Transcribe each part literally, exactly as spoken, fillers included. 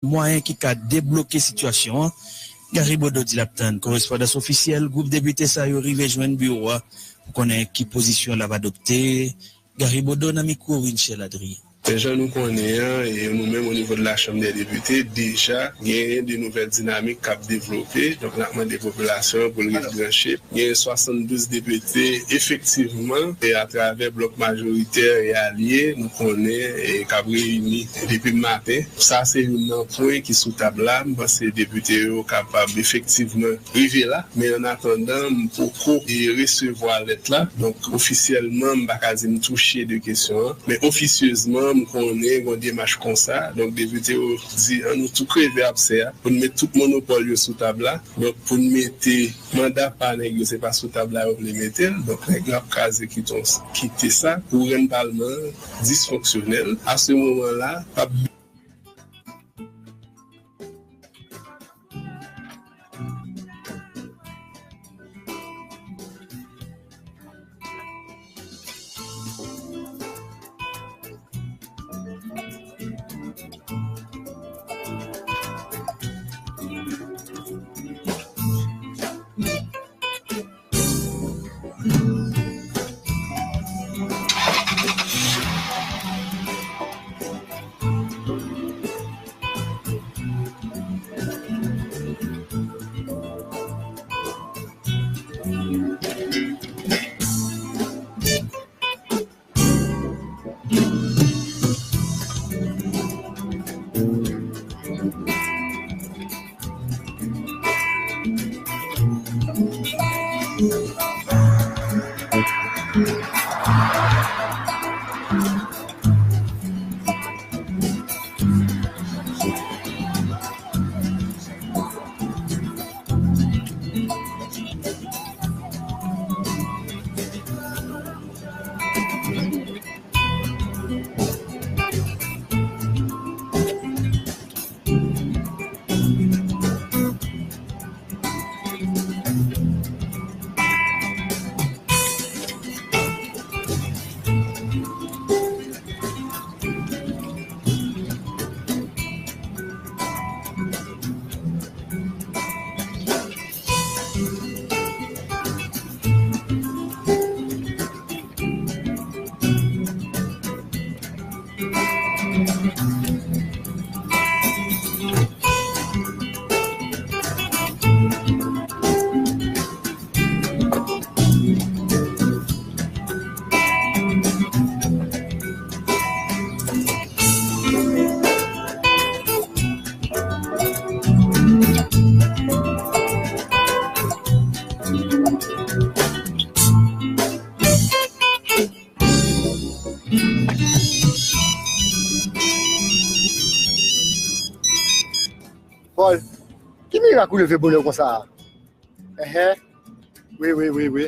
mwayen ki ka debloke sitiyasyon an. Gary Bodeau di l ap tann korespondans ofisyèl gwoup depite sa yo rive jwenn biwo a pou konnen ki pozisyon l ap adopte. Gary Bodeau nan mikwo Winchel Adrien. Men jan nou konnen an, e nou menm o nivo de la Chanm dè Depite, deja genyen de nouvèl dinamik k ap devlope. Donk, n ap mande popilasyon an pou l ret branche. Gen swasanndouz depite, efektivman, e atravè blòk majoritè e alye, nou konnen, e k ap reyini depi maten. Sa se youn nan pwen ki sou tab la. M panse depite yo kapab efektivman rive la, men an atandan, m poko, e, resevwa lèt la. Donk, ofisyèlman, m pa ka di m touche de kesyon an, men ofisyezman, m konnen gen yon demach konsa. Donk, depite yo di, an nou tou kreve absè a, pou n met tout monopòl yo sou tab la. Donk, pou n mete manda pa nèg yo, se pa sou tab la yo vle mete l. Donk, nèg yo ap kraze kite sa pou rann palman an disfonksyonèl. A se moman la, p ap Paul, ki mirak ou leve bonè konsa a? Enhen. Wi, wi, wi, wi.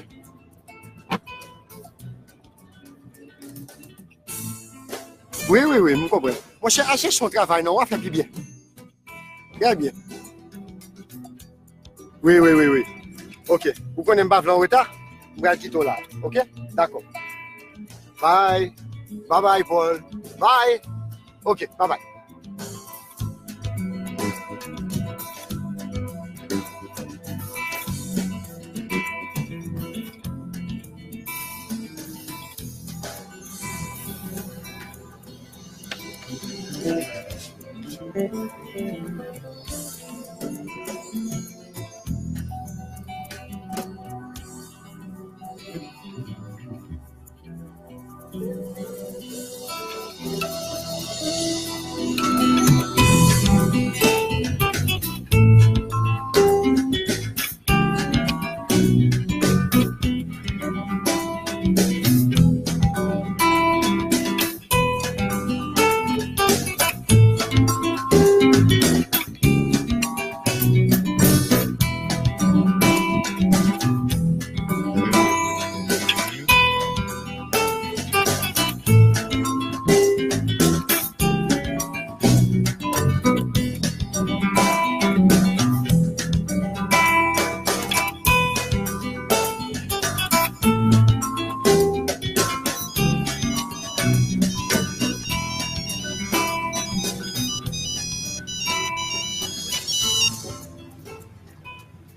Wi, wi, wi, m konprann. Monchè, al chèche yon travay, non, w a fè pi byen. Trè byen. Wi, wi, wi, wi. Ok. Ou konnen m pa vle anreta, m pral kite w la. Ok? Dakò. Bye. Bye bye, Paul. Bye. Ok, bye bye.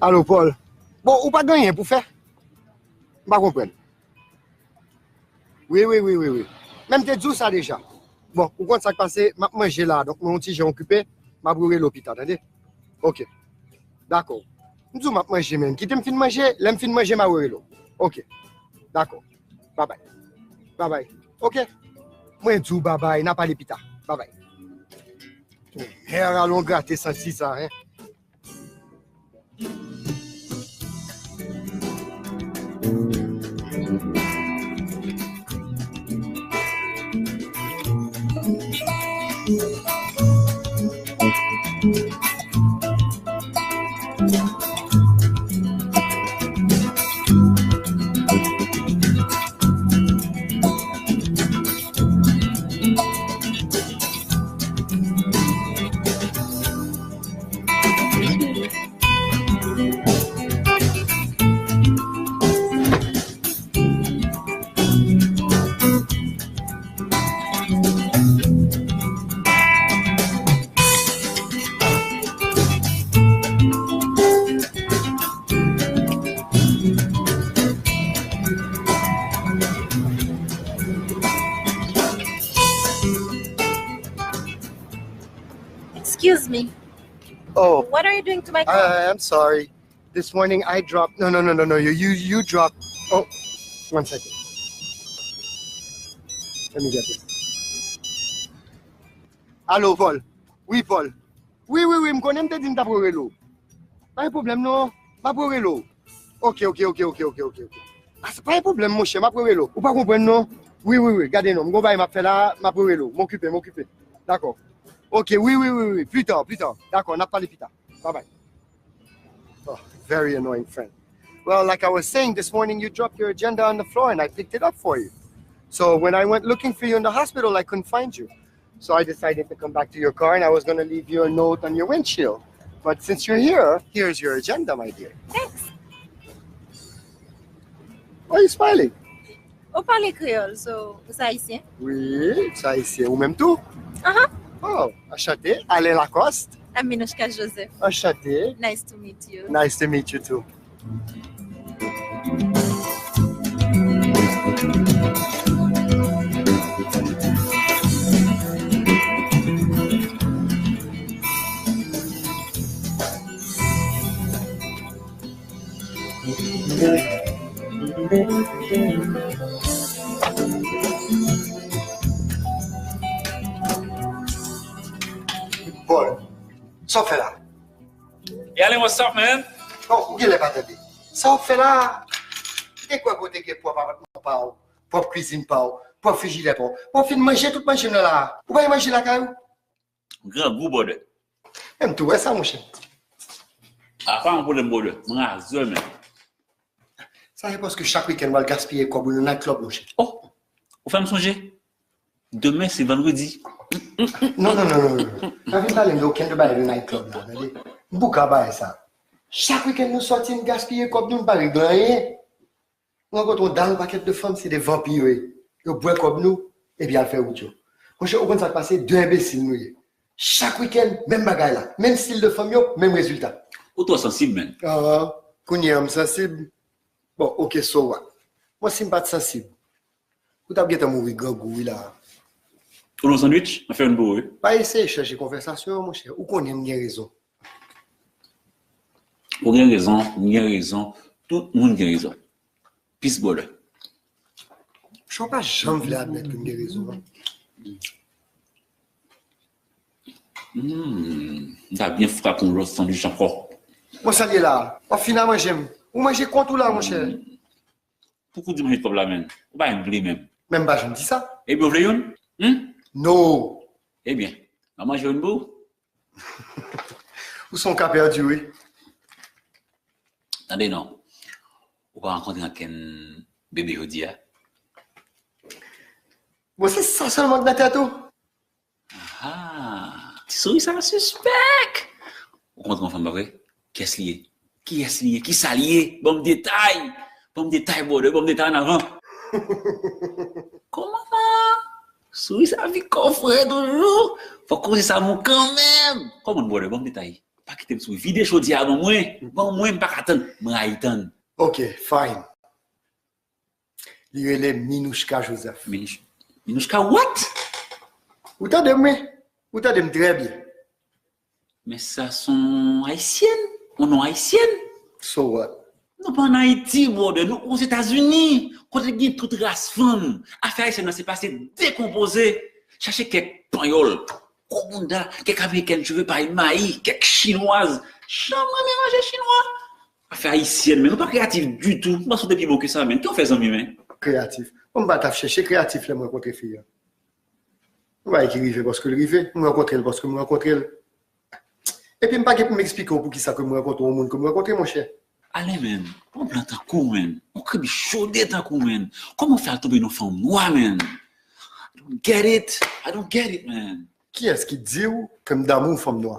Alo, Paul. Bon, ou pa gen anyen pou fè? M pa konprann. Wi, wi, wi, wi, wi. Men m te di w sa deja. Bon, ou konn sa k pase, m ap manje la, donk mwen yon ti jan okipe, m ap rele w pita, tande? Ok. Dakò. M di w m ap manje, men kite m fin manje, lè m fin manje, m a rele w. Ok. Dakò. Babay. Babay. Ok. Mwen di w babay, n a pale pita. Babay. Mè a alon grate santi sa, hein. Excuse me. Oh, What are you doing to my car? I, I'm sorry. This morning I dropped. No, no, no, no, no. You, you, you dropped. Oh, one second. Let me get this. Alo, Paul. Wi, Paul. Wi, wi, wi, m konnen m te di m t ap rele w. Pa gen pwoblèm, non. M ap rele w. Ok, ok, ok, ok, ok, ok, ok. Ah, se pa gen pwoblèm, monchè, m ap rele w. Ou pa konprann, non. Wi, wi, wi, gade non, m gon bagay m ap fè la, m ap rele w. M okipe, m okipe. Dakò. Ok, wi, wi, wi, wi. Pita, pita. Dakò, n ap pale pita. Bye bye. Oh, very annoying friend. Well, like I was saying, this morning you dropped your agenda on the floor and I picked it up for you. So when I went looking for you in the hospital, I couldn't find you. So I decided to come back to your car and I was going to leave you a note on your windshield. But since you're here, here's your agenda, my dear. Thanks. Why are you smiling? Ou pale kreyòl, so, ou se ayisyen? Wi, m se ayisyen. Ou menm tou? Aha. Oh, anchante. Alain Lacoste. Aminouchka Joseph. Anchante. Nice to meet you. Nice to meet you too. Paul, sa w fè la? Hey, Alain, what's up, man? Non, ou genlè pa tande. Sa w fè la? Ou te kwè ke w te gen pwòp apatman pa w, pwòp kwizin pa w, pwòp frijidè pa w. Bon, w fin manje tout manje m nan la. Ou pa gen manje lakay ou? Grangou, brother. Men m tou wè sa, monchè. A, pa yon pwoblèm, brother. M razè, men. Sa se paske chak wikenn w al gaspiye kòb ou nan night club, monchè. Oh, ou fè m sonje. Demen se vandredi. Non, non, non, non, non. Pa vin pale m de okenn de bagay de night club la, tande. M bouke bagay sa. Chak wikenn nou sòti, n gaspiye kòb nou, n pa regle anyen. Nou rankontre yon dal pakèt de fanm, se de vanpi yo ye. Yo bwè kòb nou, epi y al fè wout yo. Monchè, ou konn sa k pase? De enbesil nou ye. Chak wikenn, menm bagay la. Menm stil de fanm yo, menm rezilta. Ou twò sansib, menn. Ah, kounye a m sansib? Bon, ok, so what? Mwen, si m pa t sansib, ou t ap gentan mouri grangou, wi, la. Ou nan sandwich? Mwen fè youn pou ou, wi. Pa eseye chanje konvèsasyon an, monchè. Ou konnen m gen rezon. Ou gen rezon, m gen rezon, tout moun gen rezon. Peace, brother. Monchè, w pa janm vle admèt ke m gen rezon, non. Hmm, m ta byen frape yon lòt sandwich ankò. Bon, sa l ye la? W ap fin a manje m. Ou manje kont ou la, monchè. Pouki w di manje kòb la, menn? Ou pa janm vle menm. Men m pa janm di sa. Ebyen, w vle youn? Hmm? No. Ebyen, m a manje youn pou ou. Ou se yon ka pèdi, wi. Tande non. Ou pa rankontre ankenn bebe jodi a? Bon, se sa sèlman k nan tèt ou? Aha! Ti souri sa sispèk! Ou kontre yon fanm, pa vre? Kiyès li ye? Kiyès li ye? Kisa li ye? Ban m detay! Ban m detay, brother! Ban m detay an avan! Kòman sa? Souri sa vin kò frè toujou! Fòk koze sa bon kanmenm! Kòman, brother? Ban m detay! Pa kite m souri. Vide chodyè a ban mwen. Ban mwen, m pa ka tann. M rayi tann. Ok, fine. Li rele Minouchka Joseph. Minouch-, Minouchka what? Ou tande m, wi? Ou tande m trè byen. Men sa se yon ayisyèn, yon non ayisyèn. So what? Nou pa ann Ayiti, brother, nou Ozetazini, kote gen tout ras fanm. Afè ayisyèn nan se pase dekonpoze. Chache kèk panyòl, gwo bounda, kèk amerikèn cheve parèy mayi, kèk chinwaz. Janm renmen manje chinwa. Afè ayisyèn, men nou pa kreyatif ditou. Nou pa sot pi bon ke sa, men. Ki w fè, zanmi, men? Kreyatif. Bon, m pa t ap chèche kreyatif lè m rankontre fi a. Yon bagay ki rive paske l rive, m rankontre l paske m rankontre l. Epi m pa gen pou m eksplike w poukisa ke m rankontre yon moun ke m rankontre, monchè. Ale, men, pa yon blan tankou w, men. Yon kribi chode tankou w, men. Kòman w fè al tonbe nan fanm nwa, men? I don't get it. I don't get it, men. Kiyès ki di w ke m damou fanm nwa?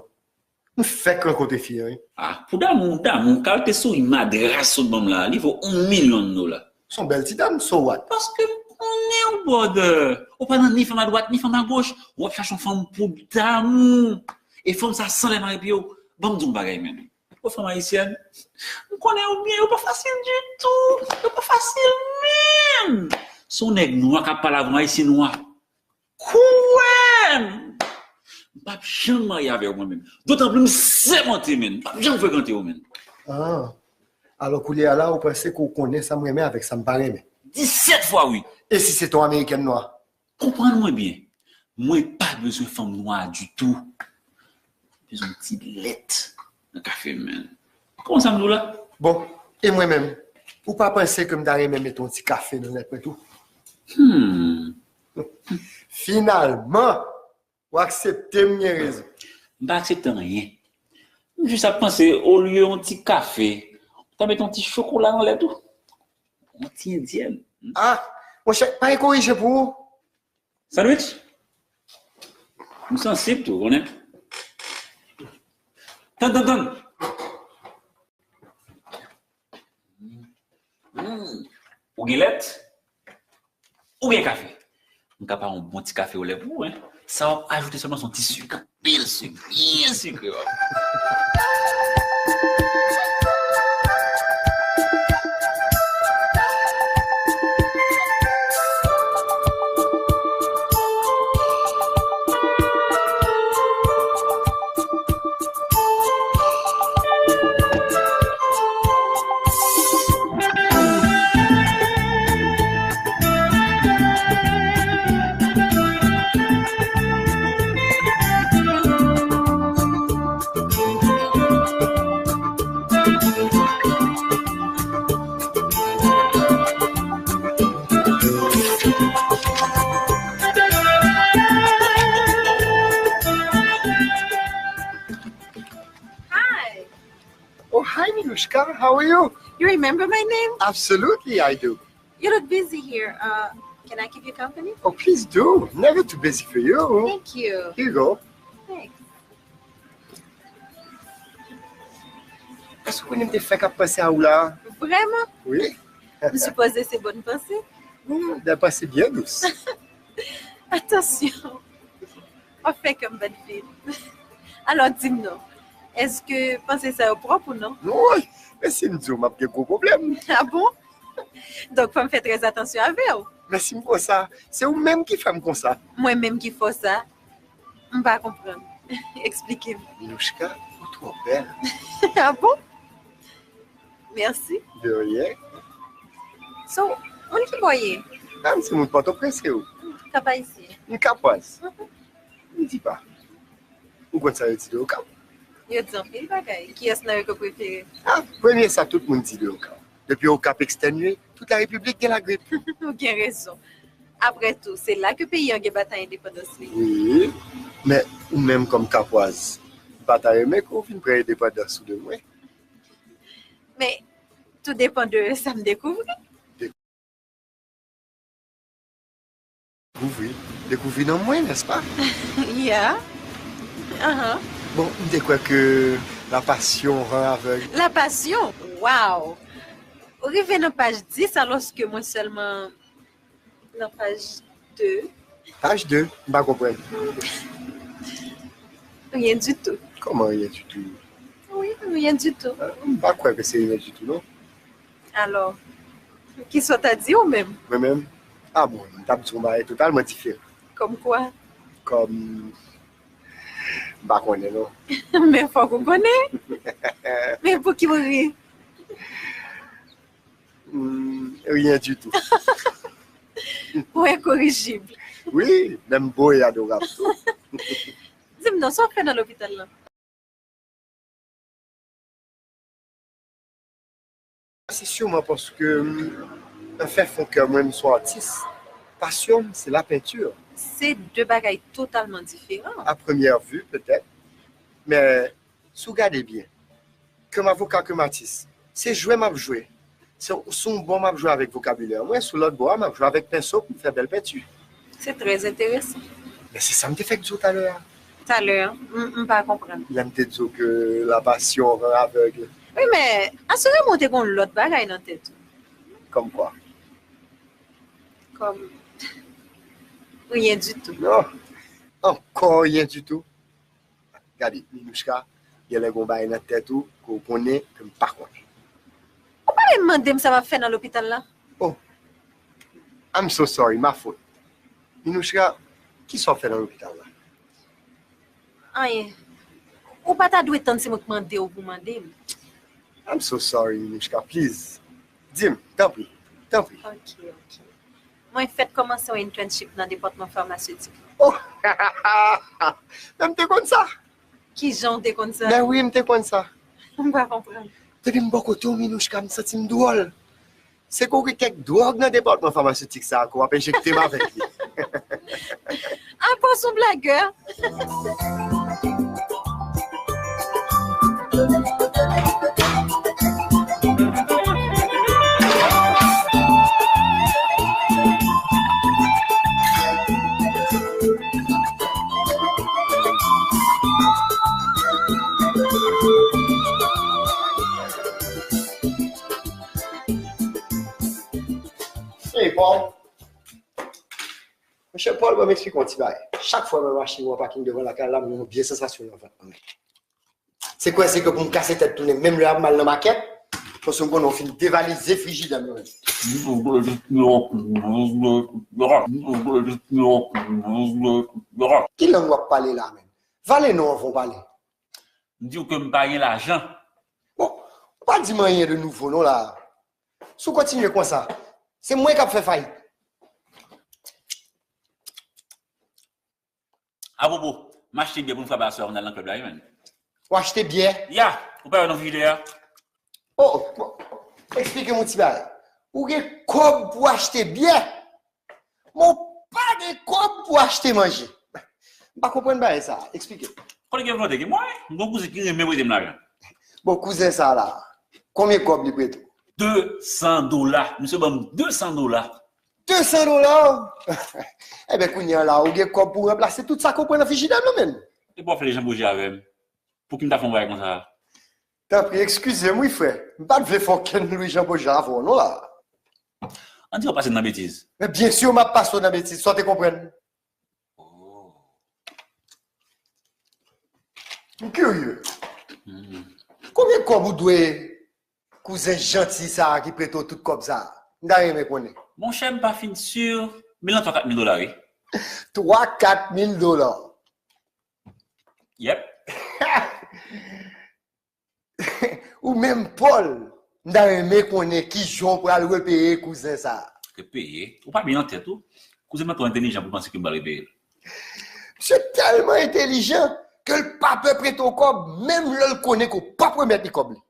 M fèk rankontre fi a, wi. Ah, pou damou, damou, kalite souri madras sot ban m la, li vo yon milyon dola. Se yon bèl ti dam, so what? Paske m konnen w, brother. Ou pa nan ni fanm adwat, ni fanm agoch. W ap chache yon fanm pou damou. E fanm sa san lè nan epi yo. Ban m di w yon bagay, men. Ou fanm ayisyèn, m konnen yo byen, yo pa fasil ditou. Yo pa fasil, menm. Se yon nèg nwa k ap pale avè yon ayisyen nwa. Kwè m! M p ap janm marye avè w mwen menm. Dotan plis m sèmante, menn. M p ap janm frekante w, menn. Ah. Alò, koulye a la, ou panse ke w konnen sa m renmen avèk sa m pa renmen? Disèt fwa wi! E si se te yon amerikèn nwa? Konprann mwen byen. Mwen pa bezwen fanm nwa ditou. Bezwen yon ti lèt nan kafe m, menn. Kòman sa m di w la? Bon, e mwen menm? Ou pa panse ke m ta renmen mete yon ti kafe nan lèt mwen tou? Hmm. Finalman, ou aksepte m gen rezon. M pa aksepte anyen. M jis ap panse, olye yon ti kafe, ou ta mete yon ti chokola nan lèt ou. Yon ti endyèn. Ah, monchè, pa gen korije pou ou. Sandwich? M sansib tou, konnen. Tann, tann, tann. Hmm. Ou gen lèt? Ou gen kafe? M ka pare yon bon ti kafe olè pou ou, en. Sa w ap ajoute sèlman se yon ti sik. Pil sik, byen sikre, w ap. Hi. Oh, hi, Minouchka. How are you? You remember my name? Absolutely, I do. You look busy here. Uh, can I keep you company? Oh, please do. Never too busy for you. Thank you. Here you go. Thanks. Èske w konnen m te fèk ap panse a ou la? Vrèman? Wi. M sipoze se bòn panse? Wi, de panse byen dous. Atansyon. W ap fè kè m bat vit. Alò, di m non, èske panse sa yo pwòp ou non? Wi, men si m di w, m ap gen gwo pwoblèm. Ah bon? Donk, fò m fè trè atansyon avè w. Mèsi m konsa. Se ou menm ki fè m konsa. Mwen menm ki fè w sa? M pa konprann. Eksplike m. Minouchka, ou twò bèl. Ah bon? Mèsi. De rien. So, moun ki bò w ye? Ah, m se moun Pòtoprens, e ou? Kap Ayisyen. M Kapwaz. Mhm. M di pa. Ou konn sa yo di de Okap? Yo di anpil bagay. Kiyès nan yo ke w prefere? Ah, premye sa tout moun di de Okap. Depi Okap ekstènye, tout larepiblik gen lagrip. Ou gen rezon. Apre tou, se la ke peyi an gen batay endepandans li. Wi, men ou menm kòm Kapwaz, m pa ta renmen ke w vin pran endepandans ou de mwen. Men, tou depann de sa m dekouvri. Dekouvri. Dekouvri nan mwen, nèspa? Yeah. Ahan. Bon, m te kwè ke la passion rend aveugle. La passion? Wow! Ou rive nan paj dis, alòske mwen sèlman nan paj de. Paj de? M pa konprann. Rien du tout. Kòman rien du tout? Rien du tout. M pa kwè ke se rien du tout, non. Alò, kisa w ta di ou menm? Mwen menm? A bon, m t ap di yon bagay totalman diferan. Kòm kwa? Kòm, m pa konnen, non. Men fòk ou konnen. Men pou ki w ri? Hmm, rien du tout. Ou enkorijib. Wi, menm bo e adorab tou. Di m non, sa w fè nan lopital la? Se siman paske, hmm, nan fè fon kè mwen, m se yon atis. Pasyon m, se lapenti. Se de bagay totalman diferan. A premyè vi, petèt. Men, si w gade byen, ke m avoka, ke m atis, se jwe m ap jwe. Se sou yon bò m ap jwe avèk vokabilè mwen, sou lòt bò a, m ap jwe avèk penso pou m fè bèl penti. Se trè enteresan. Men se sa m te fèk di w talè a. Talè, m, m pa konprann. Lè m te di w ke la passion rend aveugle. Wi, men asire mwen w te gen yon lòt bagay nan tèt ou. Kòm kwa? Kòm rien du tout. Non. Ankò rien du tout. Gade, Minouchka, genlè gen yon bagay nan tèt ou ke w konnen ke m pa konnen. Ou pa vle mande m sa m ap fè nan lopital la? Oh, I'm so sorry, ma faute. Minouchka, kisa w fè nan lopital la? Anyen. Ou pa ta dwe tann se mwen k mande w pou mande m. I'm so sorry, Minouchka, please. Di m, tanpri, tanpri. Ok, ok. Mwen fèk kòmanse yon internship nan depatman famasetik. Oh! Men m te konn sa. Kijan w te konn sa? Men wi, m te konn sa. M pa konprann. Depi m bò kote w, Minouchka, m santi m dwòl. Se ke w gen kèk dwòg nan depatman famasetik sa a ke w ap enjekte m avèk li. Apa w se yon blagè? Hey, Paul. Monchè Paul, ban m eksplike w yon ti bagay. Chak fwa mwen mache nan pakin devan lakay la, mwen gen yon vye sansasyon nan vant mwen. Se kwè se ke pou m kase tèt tounen, menm lè ap mal nan makèt, paske m konnen w fin devalize frijidè m nan. Ki lang w ap pale la menm? Vale non anvan w pale. M di w ke m pa gen lajan. Bon, ou pa di m anyen de nouvo non la. Si w kontinye konsa, se mwen k ap fè fayit. Apwopo, m achte byè pou m frape aswè a, m al nan klèb la wi, menn. Ou achte byè? Ya, ou pa wè nan frijidè a? Oh, bon, eksplike m yon ti bagay. Ou gen kòb pou achte byè? Men w pa gen kòb pou achte manje. M pa konprann bagay sa. Eksplike. Kote gen volonte gen mwen, m gen yon kouzen ki renmen prete m lajan. Bon, kouzen sa la, konbyen kòb li prete w? De san dola. Misye ban m de san dola. De san dola? Enben, kounye a la, ou gen kòb pou ranplase tout sa ke w pran nan frijidè m nan, menn. Epi w ap fè Jan Boje avè m. Pou ki m ta fè yon bagay konsa? Tanpri, eskize m wi, frè. M pa t vle fè okenn Louis Jean Boje avè w non la. Ann di w ap pase m nan betiz. Men byen si m ap pase w nan betiz, sa w te konprann? M kirye. Konbyen kòb ou dwe kouzen janti sa a ki prete w tout kòb sa a? M ta renmen konnen. Monchè, m pa fin si, men nan twa kat mil dola wi. Twa kat mil dola. Yep. Ou menm Paul, m ta renmen konnen kijan w pral repeye kouzen sa a. Repeye? Ou pa byen nan tèt ou. Kouzen m nan twò entèlijan pou panse ke m pral repeye l. Misye tèlman entèlijan ke l pa pè prete w kòb, menm lè l konnen ke w p ap remèt li kòb li.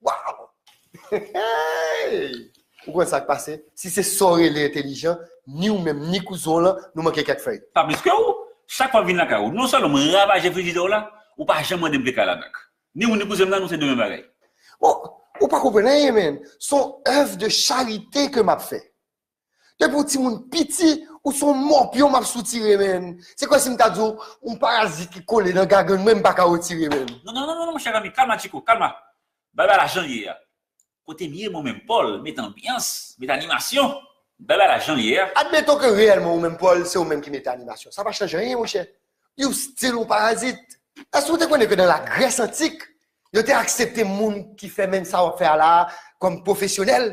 Waw! Ou konn sa k pase? Si se sa w rele entèlijan, ni ou menm, ni kouzen w lan, nou manke kèk fèy. Pa plis ke ou. Chak fwa m vin lakay ou, non sèlman mwen ravaje frijidè w la, ou pa janm mande m de kay ladank. Ni ou ni kouzen m nan, nou se de menm bagay. Bon, ou pa konprann anyen, menn. Se yon èv de charite ke m ap fè. Depi w timoun piti, ou se yon mòpyon m ap soutire, menn. Se kòmsi m ta di w, yon parazit ki kole nan gagann mwen, m pa ka retire, menn. Non, non, non, non, non, monchè Rami, kalma, Tchiko, kalma. Bay bagay la jan l ye a. Kote m ye, mwen menm, Paul, met anbyans, met animasyon. Bay bagay la jan l ye a. Admeton ke reyèlman ou menm, Paul, se ou menm ki mete animasyon. Sa pa chanje anyen, monchè. You still yon parazit. Èske w te konnen ke nan Lagrès antik, Yo te aksepte moun ki fè menm sa w ap fè a la a kòm pwofesyonèl.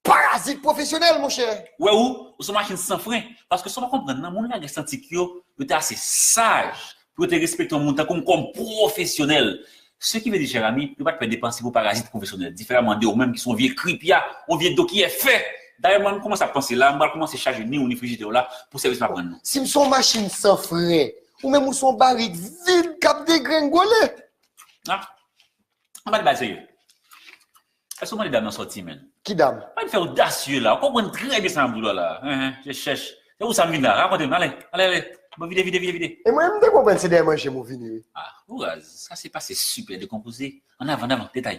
Parazit pwofesyonèl, monchè! Wè ou, ou se yon machin san fren. Paske sa w pa konprann nan, moun lagè santi k yo, yo te ase saj pou yo te respekte yon moun tankou m kòm pwofesyonèl. Ce qui veut dire, cher ami, yo pa t pè depanse pou parazit pwofesyonèl, diferaman de ou menm ki se yon vye kripya, yon vye do ki èfè. Dayè, mwen, m kòmanse ap panse la, m pral kòmanse chaje ni ou ni frijidè w la pou sèvis m ap rann nou. Si m se yon machin san fren, ou menm ou se yon barik vid k ap degrengole. Ah, ann pa t bay serye. Èske w mande dam nan sòti, menn? Ki dam? Pa t fè odasye la. Ou konprann trè byen sa m ap di w la. Hen, hen, se chèch. Se pou sa m vin la. Rakonte m. Ale, ale, ale. Bon, vide, vide, vide, vide. E mwen, m te konprann se dèyè manje m ou vini, wi. Ah, ou raz. Sa se pase sipè dekonpoze. Ann avan, ann avan. Detay.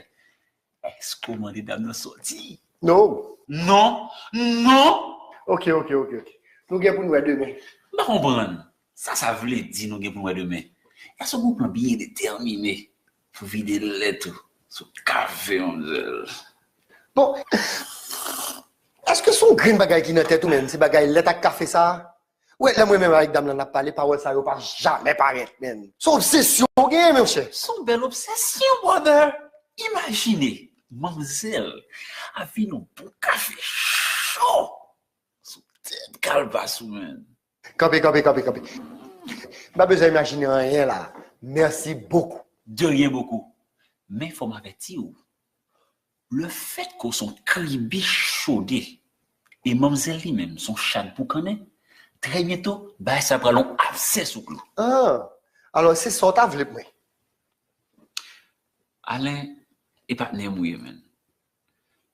Èske w mande dam nan sòti? Non. Non? Non? Ok, ok, ok, ok. Nou gen pou n wè demen. M pa konprann. Sa sa vle di nou gen pou n wè demen? Èske w gen yon plan byen detèmine pou vide lèt ou sou kafe manmzèl? Bon, èske se yon grenn bagay ki nan tèt ou menm, se bagay lèt ak kafe sa a? Ou wè, lè mwen menm avèk dam lan n ap pale, pawòl sa yo pa jamè parèt, menn. Se yon obsesyon w genyen, monchè. Se yon bèl obsesyon, brother. Imajine, manmzèl ap vin yon bon kafe cho sou tèt kalbas ou, menn. Kanpe, kanpe, kanpe, kanpe. M pa bezwen imajine anyen la. Merci beaucoup. De rien beaucoup. Men fò m avèti w, lefètke w se yon kribich chode e manmzèl li menm se yon chad pou kannen, trè byento, bagay sa pral yon absè sou klou. Ah, alò se sa w ta vle pou mwen. Alen, e patnè m ou ye, menn.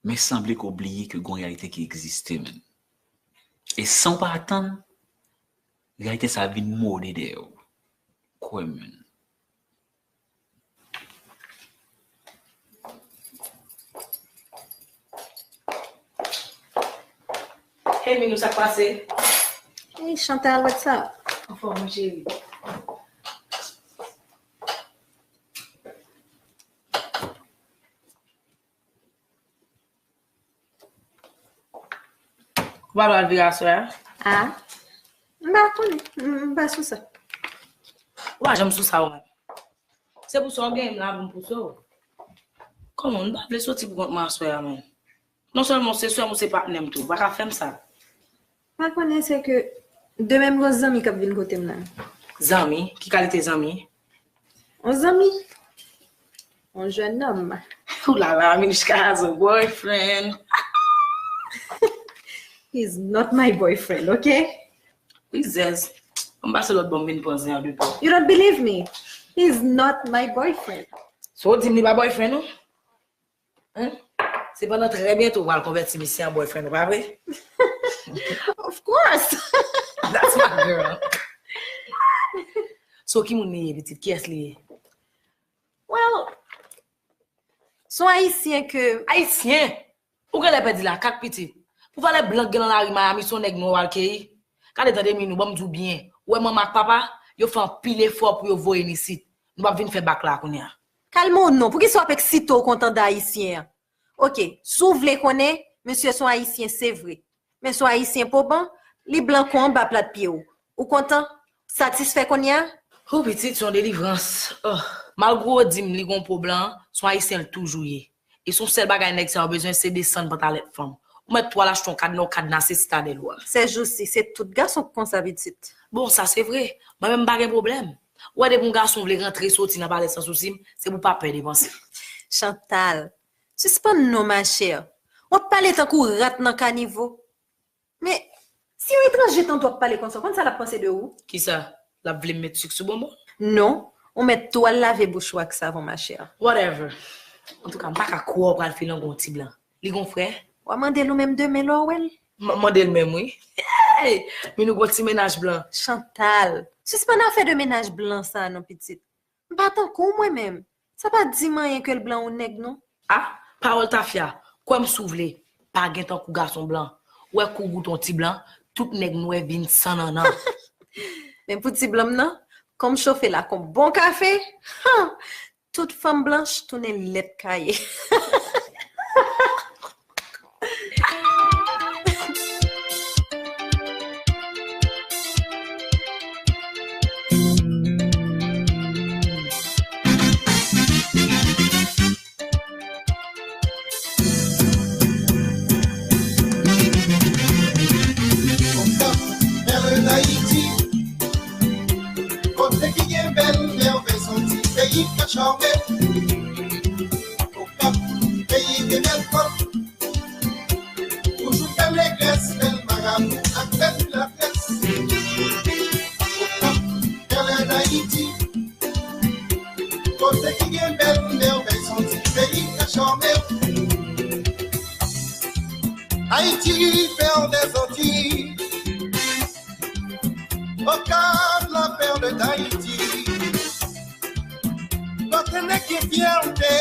Men sanble ke w bliye ke gon reyalite ki egziste, menn. E san w pa atann, reyalite sa a vin mode dèyè w. Kwè m, menn. Hey Minou, sa k pase? Hey Chantal, what's up? Anfòm, mon cheri. Ou pa pral vire aswè a? Ah, m pa konnen. M pa sou sa. Ou pa janm sou sa ou menm. Se pou sa w genyen m la pou m pouse w. Kòman, m pa vle soti pou kont mwen aswè a menm. Non sèlman w se sè m, ou se patnè m tou. Ou pa ka fè m sa. Pa konnen se ke demen m gon zanmi k ap vin kote m nan. Zanmi? Ki kalite zanmi? Yon zanmi. Yon jennonm. Ou la la, Mishka has a boyfriend. He's not my boyfriend, ok? Rizèz. Ann pase lòt bò, m vin pran zen an de pa. You don't believe me? He's not my boyfriend. So w di m li pa boyfriend ou? Hein? Se pandan trè byento w pral konvèti misye an boyfriend ou, pa vre? Of course! That's my girl. So ki moun li ye, pitit? Kiyès li ye? Well, se yon Ayisyen ke. Ayisyen? Ou genlè pèdi lakak, pitit. Pou valè blan k gen nan lari Miami, se yon nèg nwè w al keyi. Gade tande Minou, ban m di w byen. Ou wè manman ak papa, yo fè anpil efò pou yo voye n isit. Nou p ap vin fè bak la a kounye a. Kalme w non, poukisa w ap eksite w kontan de Ayisyen an? Oke, si w vle konnen, misye se yon Ayisyen se vre. Men se yon Ayisyen poban, li blan kon anba plat pye w. Ou kontan? Satisfè kounye a? Hoo, pitit, se yon delivrans. Oh. Malgre w di m li gon po blan, se yon Ayisyen l toujou ye. E se yon sèl bagay nèg sa yo bezwen, se desann pantalèt fanm. Ou mèt twal achte yon kadna, w kadnase sitadèl ou a. Sèjousi, se tout gason k konsa, pitit. Bon, sa se vre. Mwen menm m pa gen pwoblèm. Ou wè depi yon gason vle rantre soti nan palè Sansousi m, se pou pa pè depanse. Chantal, sispann non, machè. W ap pale tankou rat nan kanivo. Men, si yon etranje tande w ap pale konsa, w konn sa l ap panse de ou? Kisa? L ap vle m met sik sou bonbon l? Non, ou mèt tou al lave bouch ou ak savon, machè. Whatever. Antouka, m pa ka kwè w pral filango yon ti blan. Li gon frè? W a mande l ou menm demen lè w wè l. M ap mande l menm, wi. Hey! Minou gon ti mennaj blan. Chantal, sispann afè de mennaj blan sa a non, pitit. M pa tankou w mwen menm. Sa pa di m anyen ke l blan ou nèg non. Ah, pawòl tafya, kwè m si w vle, pa gen tankou gason blan. Ou wè kou w goute yon ti blan, tout nèg nwè vin san nannan. Men pou ti blan m nan, kòm chofe la kon bon kafe, han, tout fanm blanch tounen lèt kaye. Okap, peyi gen bèl kòb. Toujou fè legrès, bèl marabou ak bèl laprès. Okap, pèlen Dayiti. Kote ki gen bèl mèvèy, son ti peyi ka chòme. Haïti, perle des Antilles. Okap, la perle d'Haïti. Kote nèg gen fyète.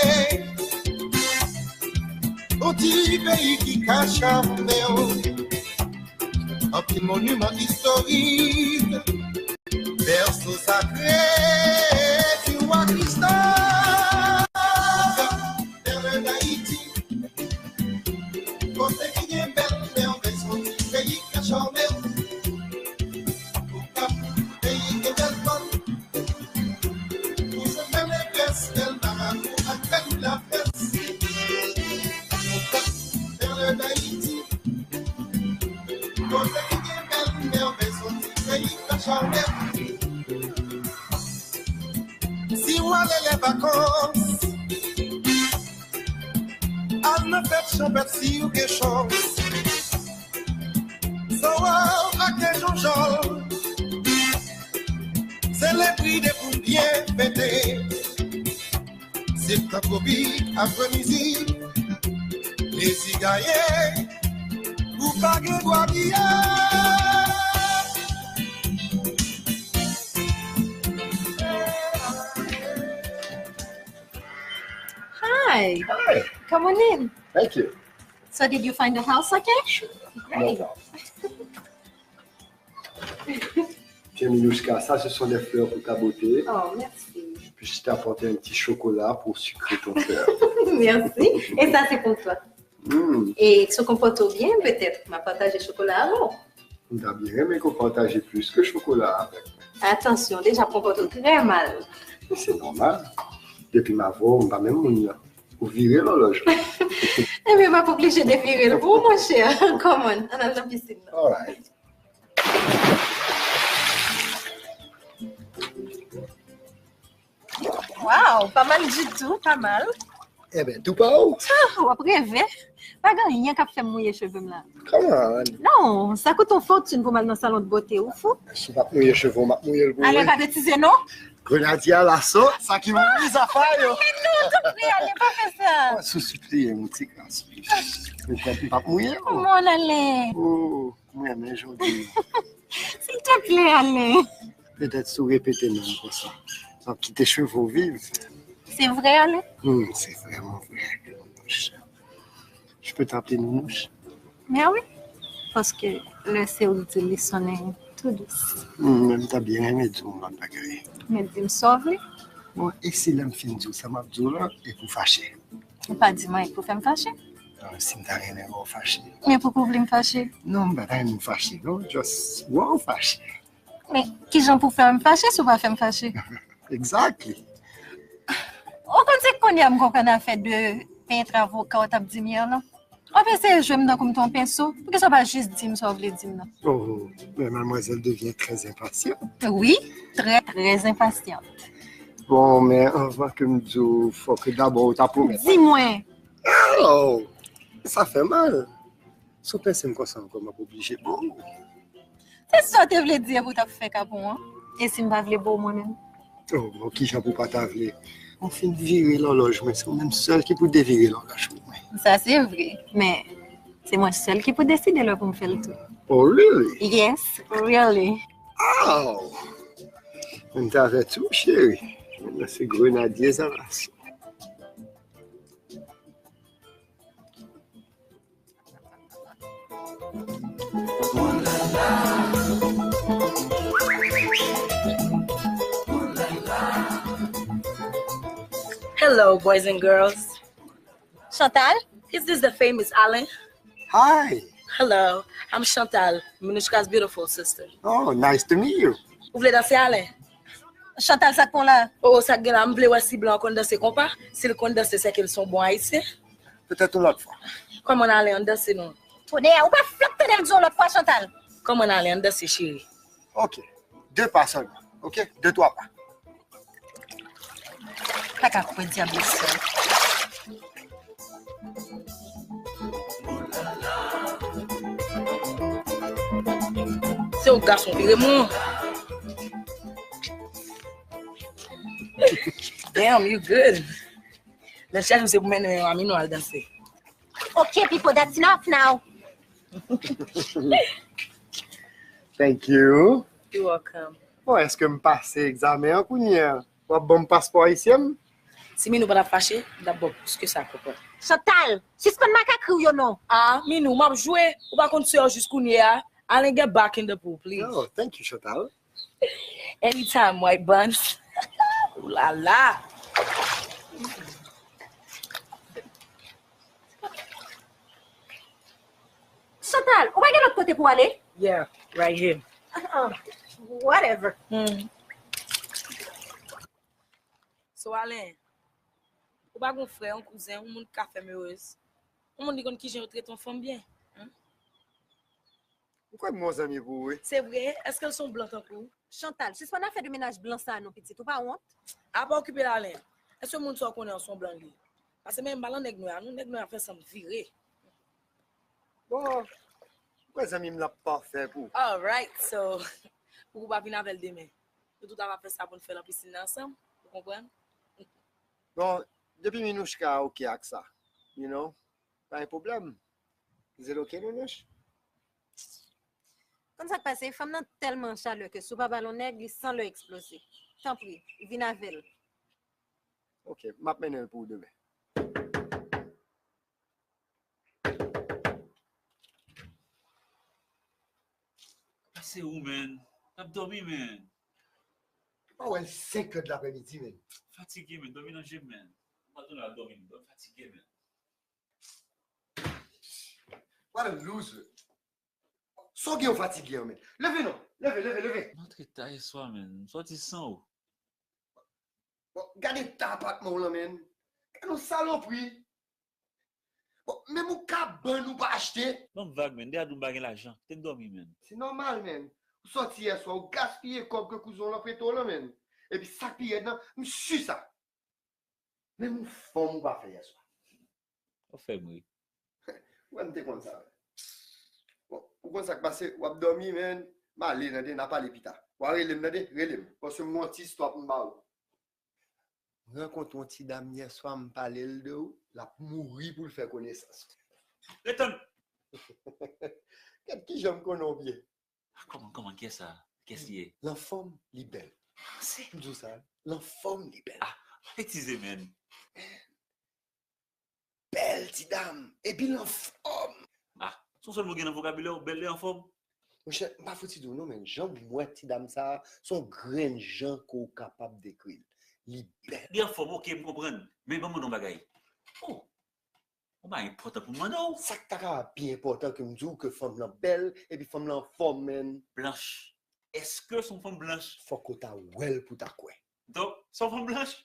Yon ti peyi ki ka chame w. Anpil moniman istorik. Bèso sakre di wa Kristòf. Perle d'Haïti. Kote ki gen bèl mèvèy, son ti peyi ka chòme. Okap, peyi gen bèl kòb. Toujou fè legrès, bèl marabou ak bèl laprès. Okap, perle d'Haïti. Kote ki gen bèl mèvèy, son ti peyi ka chòme. Si w ale lè vakans, al nan fèt chanpèt si w gen chans. Sowow ak Jonjòl, se le pri de pou byen fete. Se tan tropik apre mizik, plezi gaye, ou pa gen dwa bliye. Hi. Hi. Come on in. Thank you. So did you find the house okay? Sure. Great. No problem. Tiens, Minouchka, ça, ce sont des fleurs pour ta beauté. Oh, merci. Puis je t'ai apporté un petit chocolat pour sucrer ton cœur. Merci. Et ça, c'est pour toi. Hmm. E si w konpòte w byen, petèt, m a pataje chokola avè w. M ta byen renmen ke w pataje plis ke chokola avè m. Atansyon, deja w konpòte w trè mal. Men se nòmal. Depi m avè w, m pa menm moun nan. Ou vire lòlòj la. Ebyen, m ap oblije devire l pou ou, monchè. Come on, ann al nan pisin nan. Alright. Wow, pa mal ditou, pa mal. Ebyen, tou pa ou? Ah, w ap reve. Pa gen anyen k ap fè m mouye cheve m la. Come on. Non, sa koute yon fòtin pou m al nan salon de beauté, ou fou? Si w p ap mouye cheve w, m ap mouye l pou ou. Ale, pa betize non. Grenadye a laso, sa ki mouye zafè yo. Men non, tanpri, ale, pa fè sa. Sou sipliye m yon ti gras. Ou kwè m p ap mouye w? Come on, ale. Oh. M renmen jodi. Silteplè, ale. Petèt si w repete non m konsa, m ap kite cheve w viv. Se vre, ale? Hmm, se vrèman vre, Nounouch. Je peux t'appeler Nounouch? Men wi, paske lè se ou k di l, li sonnen tou dous. Hmm, men m ta byen renmen di w yon lòt bagay. Men di m sa w vle. Bon, e si lè m fin di w sa m ap di w la, epi w fache? Ou pa di m anyen pou fè m fache. Ah, si m ta renmen wè w fache. Men poukò w vle m fache? Non, m pa ta renmen w fache, non. Just wè w fache. Men kijan pou fè m fache si w pa fè m fache? Exactly. Ou konn se kounye a m konprann afè de pent avoka w t ap di m yè lan? W ap eseye jwe m tankou m te yon penso. Poukisa w pa jis di m sa w vle di m nan? Oh, mais mademoiselle devient très impatiente. Wi, trè, trè enpasyant. Bon, men anvan ke m di w, fòk dabò ou ta pwomèt. Di mwen. Oh, sa fè mal. Si w panse m konsa ankò, m ap oblije ba w. Se sa w te vle di epi w t ap fè kapon an? E si m pa vle ba w mwen menm? Oh, bon, kijan pou w pa ta vle? Ou fin vire lòlòj mwen, se ou menm sèl ki pou devire lòlòj pou mwen. Sa se vre, men se mwen sèl ki pou deside lè pou m fè l tou. Oh, really? Yes, really. Oh! M te avèti w, cheri. Men se grenadye zalaso. Hello, boys and girls. Chantal? Is this the famous Alain? Hi. Hello, I'm Chantal, Minouchka's beautiful sister. Oh, nice to meet you. Ou vle danse, Alain? Chantal, sa k pran la? Oh, sa k gen la, m vle wè si blan an konn danse konpa. Si l konn danse, se ke l se yon bon Ayisyen. Petèt yon lòt fwa. Kòman ale, ann danse non. Tonè, ou pa flank tande l di yon lòt fwa, Chantal. Kòman ale, ann danse, cheri. Ok. De pa sèlman. Ok? De, twa pa. pa ka kwè dyab yo sèl. Se yon gason vire mwen. Damn, you good. Lè chaje se pou mennen yon ami nou al danse. Okay, people, that's enough now. Thank you. You're welcome. Bon, èske m pase egzamen an kounye a? W ap ban m paspò ayisyen m? Si Minou pa t ap fache, m t ap ba w plis ke sa, konprann. Chantal, sispann makakri w yo non. Ah, Minou, m ap jwe. Ou pa konn sè w jis kounye a. Alen, get back in the pool, please. Oh, thank you, Chantal. Anytime, white buns. Ooh la la. Chantal, ou pa gen lòt kote pou ale? Yeah, right here. Ah, whatever. Hmm. So, Alen, ou pa gon frè, yon kouzen, yon moun ki ka fè m erez? Yon moun ki konn kijan yo trete yon fanm byen? Hmm? M kwè m gon zanmi pou ou, wi. Se vre? Èske l se yon blan tankou w? Chantal, sispann afè de mennaj blan sa a non pitit, ou pa wont? Apa okipe l, Alen. Èske moun sa w konnen an se yon blan li ye? Paske men m pa nan nèg nwè a non, nèg nwè a fè san m vire. Bon, m kwè zanmi m la pafè pou ou. Alright, so, pou ou pa vin avè l demen. Nou tout ava fè sa pou n fè nan pisin nan ansanm, ou konprann? Bon, depi Minouchka oke ak sa, you know, pa gen pwoblèm. Is it okay, Minouch? Konn sa k pase, fanm nan tèlman an chalè ke si w pa ba l yon nèg, li san lè eksploze. Tanpri, vin avè l. Ok, m ap mennen l pou ou demen. Pase ou, man. N ap dòmi, man. Pa wè l senk è de lapremidi, man. Fatige, man. Dòmi nan je m, man. M pa tounen al dòmi, m fatige, man. What a loser. Sa w gen w fatige an, man. Leve non. Leve, leve, leve. M antre ta yè swa, man. M sòti san ou. Bon, gade eta apatman w lan, man. Gade yon salopri. Bon, menm yon kabann ou pa achte. Ban m vag, man. Deja di w m pa gen lajan. Kite m dòmi, man. Se nòmal, man. Ou sòti yè swa, ou gaspiye kòb ke kouzen w lan prete w lan, man. Epi sa k pi rèd nan, m si sa. Menm yon fanm ou pa fè yè swa. Ou fè m ri. Ou wè m te konn sa. Bon, ou konn sa k pase, w ap dòmi, man. M ale, tande, n a pale pita. W a rele m, tande, rele m. Paske m gon ti istwa pou m ba ou. M rankontre yon ti dam yè swa, m pale l de ou, l ap mouri pou l fè konesans. Ret tann! Gad kijan m konnen w byen. Ah, kòman, kòman, kiyès sa? Kiyès li ye? L anfòm, li bèl. Se M di w sa, l anfòm, li bèl. Ah, pa betize, man. Bèl ti dam, epi l anfòm. Ah, se yon sèl mo gen nan vokabilè w, bèl e anfòm. Monchè, m pa fouti di w non, men jan m wè ti dam sa a, se yon grenn jan ke w kapab dekri l. Li bèl. Li anfòm, ok, m konprann. Men ban m mande w yon bagay. Oh, yon bagay enpòtan pou m mande w. Sa k ta ka pi enpòtan ke m di w ke fanm lan bèl, epi fanm lan anfòm, man. Blanch. Èske se yon fanm blanch? Fòk ou ta wè l pou ta kwè. Donk, se yon fanm blanch?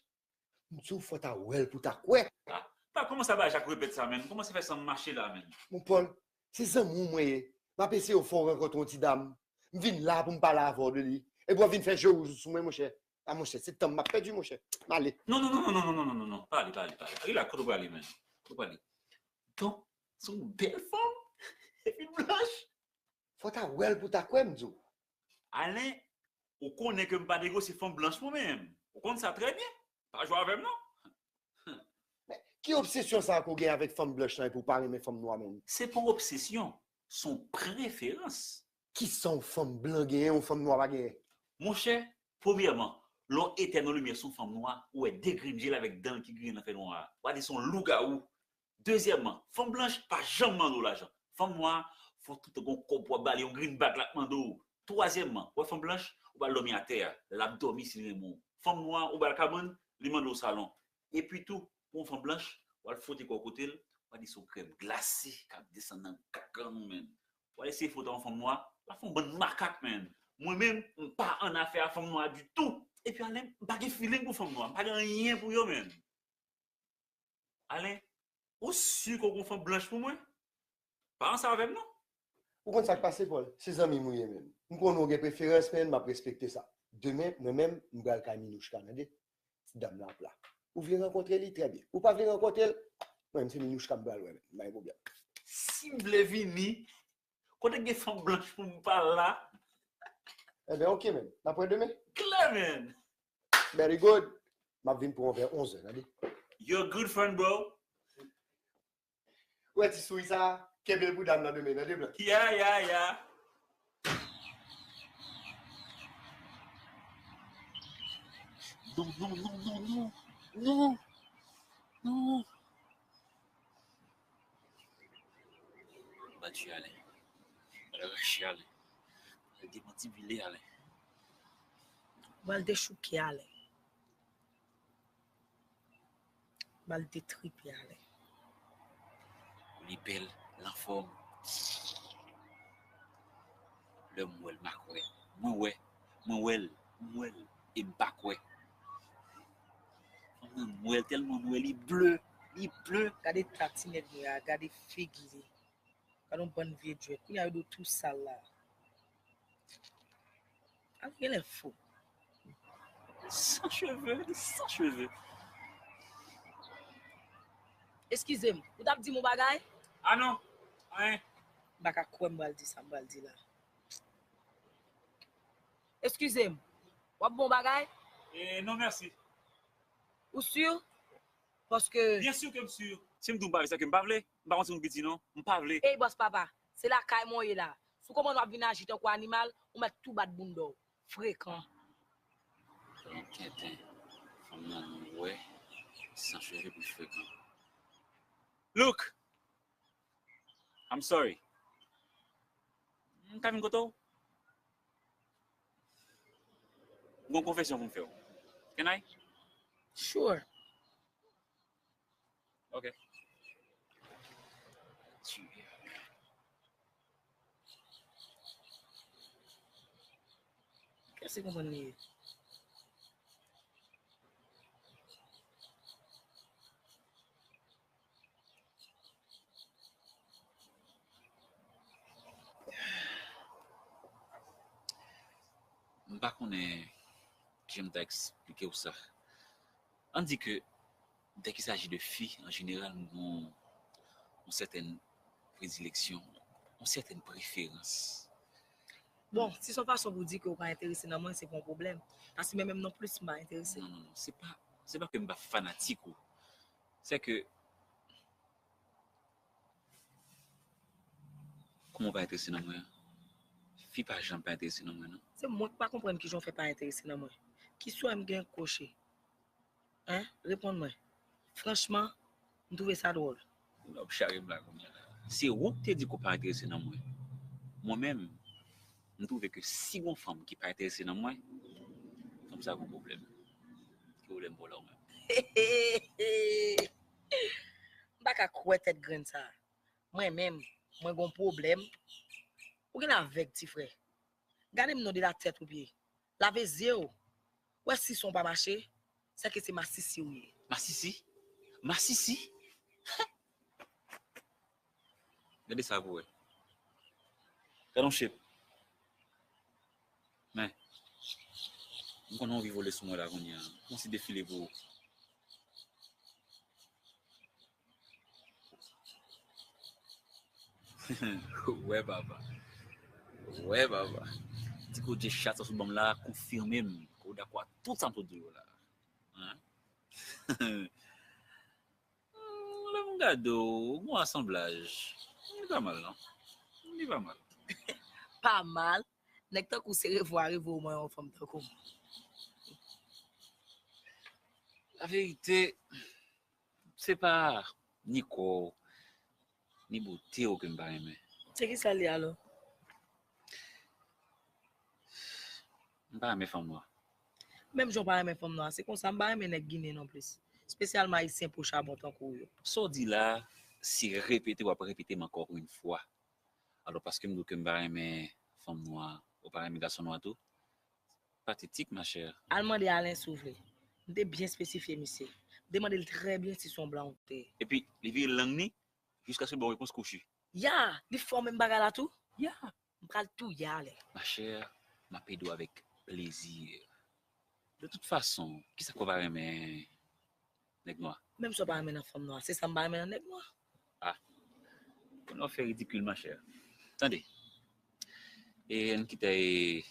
M di w fò ta wè l pou ta kwè. Ah, pa kòmanse a bay Jacques Répète sa, man. Kòmanse fè san m mache la, man. Mon Pòl, se zanmi w mwen ye. M ap eseye fè w rankontre yon ti dam. M vin la pou m pale avè w de li. Epi w ap vin fè je wouj sou mwen, monchè. Ah, monchè, se tan m ap pèdi, monchè. M ale. Non, non, non, non, non, non, non, non, non, non. Pa ale, pa ale, pa ale. Rila, kote w prale, man? Kote w prale? Donk, se yon bèl fanm. Epi l blanch. Fò ta wè l pou ta kwè, m di w. Alen, ou konnen ke m pa negosye fanm blanch mwen menm. Ou konn sa trè byen. Pa jwe avè m non. Men, ki obsesyon sa a ke w gen avèk fanm blanch lan epi w pa renmen fanm nwa menm? Se pa yon obsesyon, se yon preferans. Kisa yon fanm blan genyen, yon fanm nwa pa genyen? Monchè, premyèman, lè w etèn yon limyè sou yon fanm nwa, ou wè de grenn je l avèk dan l ki griyen nan fènwa a. W a di se yon lougawou. Dezyèmman, fanm blanch pa janm mande w lajan. Fanm nwa, fò toutan gon kòb pou w ap ba li, yon greenback l ap mande w. Twazyèmman, w wè fanm blanch, ou ba l dòmi atè a, l ap dòmi si l renmen w. Fanm nwa, ou ba l kabann, li mande w salon. Epi tou, pou yon fanm blanch, w al fwote kò w kote l, w a di se yon krèm glase k ap desann nan gagrann ou, man. W al eseye fwote yon fanm nwa, l ap fè yon bann makak, man. Mwen menm, m pa annafè a fanm nwa ditou. Epi Alen, m pa gen feeling pou fanm nwa, m pa gen anyen pou yo, man. Alen, ou si ke w gon fanm blanch pou mwen? Pa ansanm avè m non. Ou konn sa k pase, Pòl? Se zanmi m ou ye menm. M konnen w gen preferans, men m ap respekte sa. Demen, mwen menm, m pral kay Minouchka, tande? Ti dam nan ap la. Ou vle rankontre li, trè byen. Ou pa vle rankontre l, mwen menm se Minouchka m pral wè menm. M pa gen pwoblèm. Si m vle vini, kote gen fanm blanch pou m pa la? Enben, oke, man. N ap wè demen. Klè, man. Very good. M ap vin pou yon vè onz è, tande. You're a good friend, bro. Ou wè ti souri sa? Kenbe l pou dam nan demen, tande, blan. Yeah, yeah, yeah. Non, non, non, non, non. Non. Non. Batwi Alen. Rache Alen. Demantibile Alen. Pral dechouke Alen. Pral detripe Alen. Li bèl, l anfòm. Lè m wè l, m pa kwè. Mwen wè, mwen wè l, m wè l, e m pa kwè. Fanm nan, m wè l tèlman m wè li ble, li ble. Gade eta ti nèg mwen a, gade figi li. Gade yon bann vye djwèt. Kounye a yo do tou sal la. Al genlè fou. San cheve, li san cheve. Eskize m, ou t ap di m yon bagay? Ah non, anyen. M pa ka kwè m pral di sa m pral di la. Eskize m, w ap bon bagay? Eh, non, mèsi. Ou si? Paske. Byen si ke m si. Si m di w m pa vle, se ke m pa vle. M pa yon timoun piti, non. M pa vle. Ey, bòs papa, se lakay mwen w ye la. Si w konprann w ap vin aji tankou animal, ou mèt tou bat bounda w. Frekan. Yon tenten. Fanm nan nou wè, san cheve plis frekan. Look! I'm sorry. M ka vin kote w? M gon konfesyon pou m fè w. Can I? Sure. Ok. Kiyès se konprann li ye? M pa konnen kijan m ta eksplike w sa. Ann di ke, dès qu'il s'agit de filles, an jeneral, m gon yon sètèn predileksyon, yon sètèn preferans. Bon, si se yon fason pou w di ke w pa enterese nan mwen, se pa yon pwoblèm. Paske mwen menm non plis, m pa enterese. Non, non, non, se pa, se pa ke m pa fanatik ou. Se ke Kòman w pa enterese nan mwen an? Fi pa janm pa enterese nan mwen, non. Se mwen k pa konprann kijan w fè pa enterese nan mwen. Ki swè m gen koche? Hein? Reponn mwen. Franchman, m twouve sa dwòl. Ou ap chare m la kounye a la. Se ou k te di ke w pa enterese nan mwen. Mwen menm, m twouve ke si gon fanm ki pa enterese nan mwen, fanm sa gon pwoblèm. Ki pwoblèm pou w la ou menm? M pa ka kwè tèt grenn sa. Mwen menm, mwen gon pwoblèm. Ou genlè avèg, ti frè. Gade m non de la tèt o pye. Lave zye w. Wè si son pa mache, sèke se masisi ou ye. Masisi? Masisi? Gade sa pou wè. Gade yon chep. Men, m konnen w anvi vole sou mwen la kounye a. Kòmanse defile pou ou. Wè papa. Wè papa. Ti kout je chat sa sou ban m la konfime m ke w dakò ak tout sa m sot di w la. Hein? Hmm, lè m gade w, gon asanblaj. Li pa mal, non. Li pa mal. Pa mal? Nèg tankou w se revwa reve w mwen yon fanm tankou m. Laverite, se pa ni kò w, ni bote w ke m pa renmen. Se kisa l ye alò? M pa renmen fanm nwa. Menm jan w pa renmen fanm nwa, se konsa m pa renmen nèg ginen non plis. Espesyalman ayisyen po chabon tankou w yo. Sa w di la, se repete w ap repete m encore une fois. Alò, paske m di w ke m pa renmen fanm nwa, ou pa renmen gason nwa tou? Patetik, ma chère. Al mande Alen si w vle. M te byen espesifye misye. M te mande l trè byen si se yon blan ou te ye. Epi, li vire lang ni, jiskaske l ba w repons kwochi. Ya, li fè w menm bagay la tou? Ya. M pral touye Alen. Ma chère, m ap ede w avèk plezi. De toute façon, kisa k fè w pa renmen Nèg nwa. Menm si w pa renmen nan fanm nwa, se sa m pa renmen nan nèg nwa. Ah, kounye a w fè ridikil, monchè. Tande. E ann kite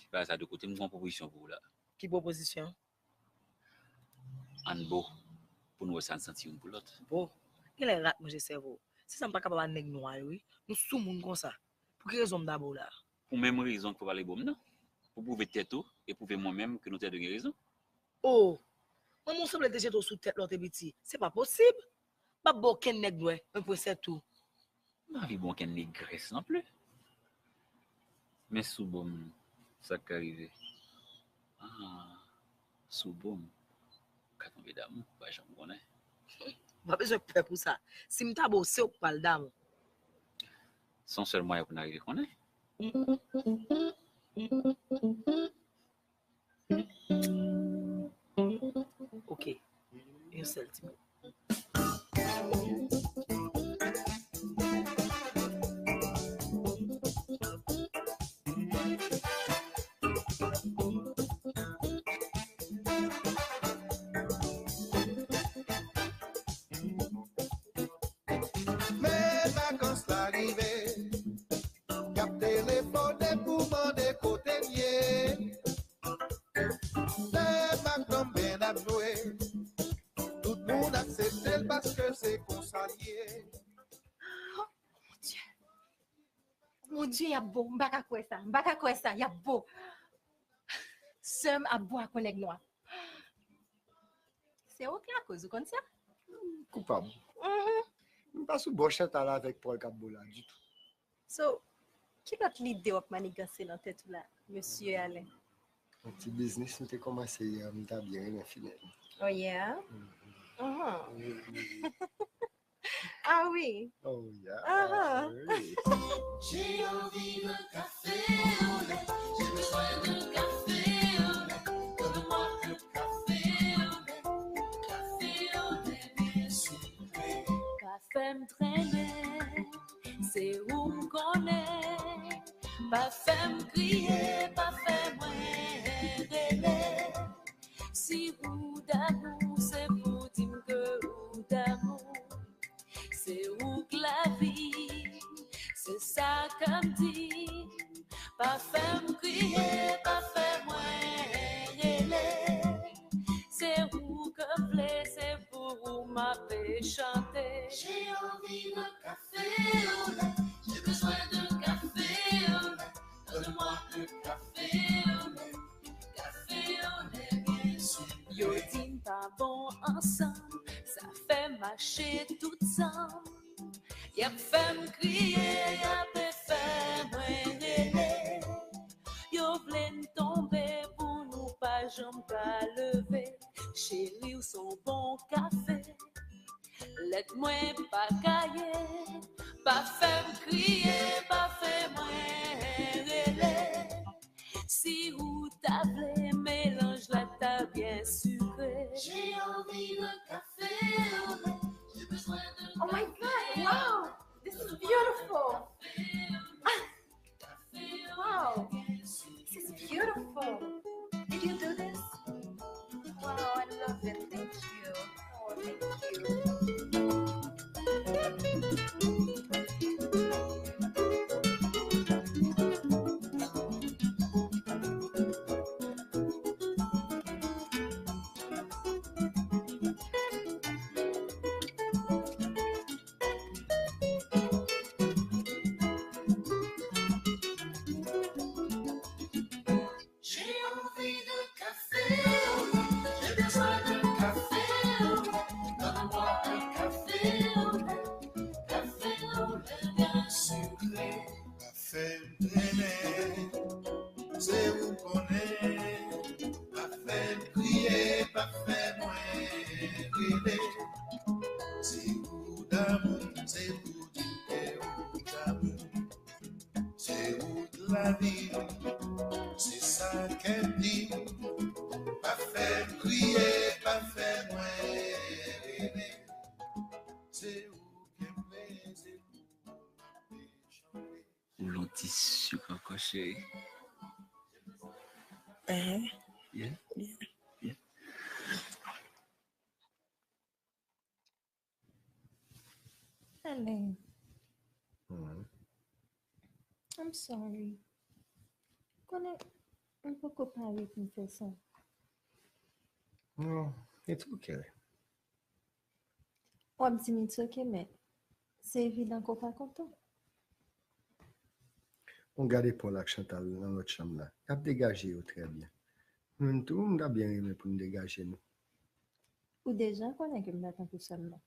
bagay sa de kote, m gen yon pwopozisyon pou ou la. Ki pwopozisyon? Ann bo, pou nou wè sa n santi youn pou lòt. Bo, genlè rat manje sèvo. Se sa m pa kapab ak nèg nwa yo, wi. Nou soumoun konsa. Pou ki rezon m ta bo w la? Pou menm rezon ke w pale bo m nan. Pou pwouve tèt ou e pwouve mwen menm ke nou tèt de gen rezon. Oh! Manman w sanble te jete w sou tèt lè w te piti. Se pa posib! M p ap ba okenn nèg nwè, mwen pwen sètou. M pa anvi ba okenn negrès non plis. Men sou bo m, sa k ka rive? Ah, sou bo m, ou ka tonbe damou, ou pa janm konnen. Ou pa bezwen pè pou sa. Si m ta bo w, se ou k pral damou. Se yon sèl mwayen pou n arive konnen. Ok. Yon sèl ti mo. Men vakans la rive, y ap telefone pou mande kote m ye. Lè madanm Bènam jwe, tout moun aksepte l paske se konsa l ye. Mon Dieu, y ap bo. M pa ka kwè sa. M pa ka kwè sa. Y ap bo. Sè m ap bo ak yon nèg nwa. Se ou ki lakoz, ou konn sa? Koupab. Mhm. M pa sou bò chanta la avèk Paul k ap bo la ditou. So, ki lòt lide w ap maniganse nan tèt ou la, mesye Alain? Yon ti biznis m te kòmanse yè, m ta byen renmen fini l. Oh yeah? Mhm. Ah wi. Oh yeah. Ah wi. J'ai envie d'un café au lait. J'ai besoin d'un café au lait. Donne-moi un café au lait. Café au lait bien sucré. Pa fè m trennen, se ou m konnen. Pa fè m kriye, pa fè mwen rele. Si ou damou, se pou di m ke ou damou. Se ou k lavi, se sa k ap di m. Pa fè m kriye, pa fè mwen rele. Se ou ke m vle, se pou ou m ape chante. J'ai envie d'un café au lait. J'ai besoin d'un café au lait. Donne-moi un café au lait. Café au lait bien sucré. Yo di n pa bon ansanm, sa fè m mache tout san m. Y ap fè m kriye, y ap fè mwen rele. Yo vle n tonbe pou nou pa janm pa leve. Cheri, w se yon bon kafe. Lèt mwen pa kaye, pa fè m kriye, pa fè mwen rele. Si ou ta vle, melanj la ta byen sikre. J'ai envie d'un café au lait. J'ai besoin d'un café au lait. Oh my God, wow! This is beautiful. Ah! Wow, this is beautiful. Did you do this? Wow, I love it. Thank you. Oh, thank you. J'ai envie d'un café au lait. J'ai besoin d'un café au lait. Donne-moi un café au lait. Café au lait bien sucré. Pa fè m trennen, se ou konnen. Pa fè m kriye, pa fè mwen rele. Si ou damou, se pou di ke ou damou. Se ou k lavi m, se sa kè m di m. Pa fè m kriye, pa fè mwen rele. Se ou ke m vle, se pou m ape chante. Ou vle yon ti sik ankò, cheri? Ehe. Yeah? Yeah. Yeah. Alen, Mhm. I'm sorry. Konnen, m poko pare pou m fè sa. No, it's okay. W ap di m it's okay, men se evidan ke w pa kontan. Ou gade Paul ak Chantal nan lòt chanm la. Y ap degaje yo trè byen. Mwen tou, m ta byen renmen pou n degaje nou. Ou deja konnen ke m pa tankou sa m nan.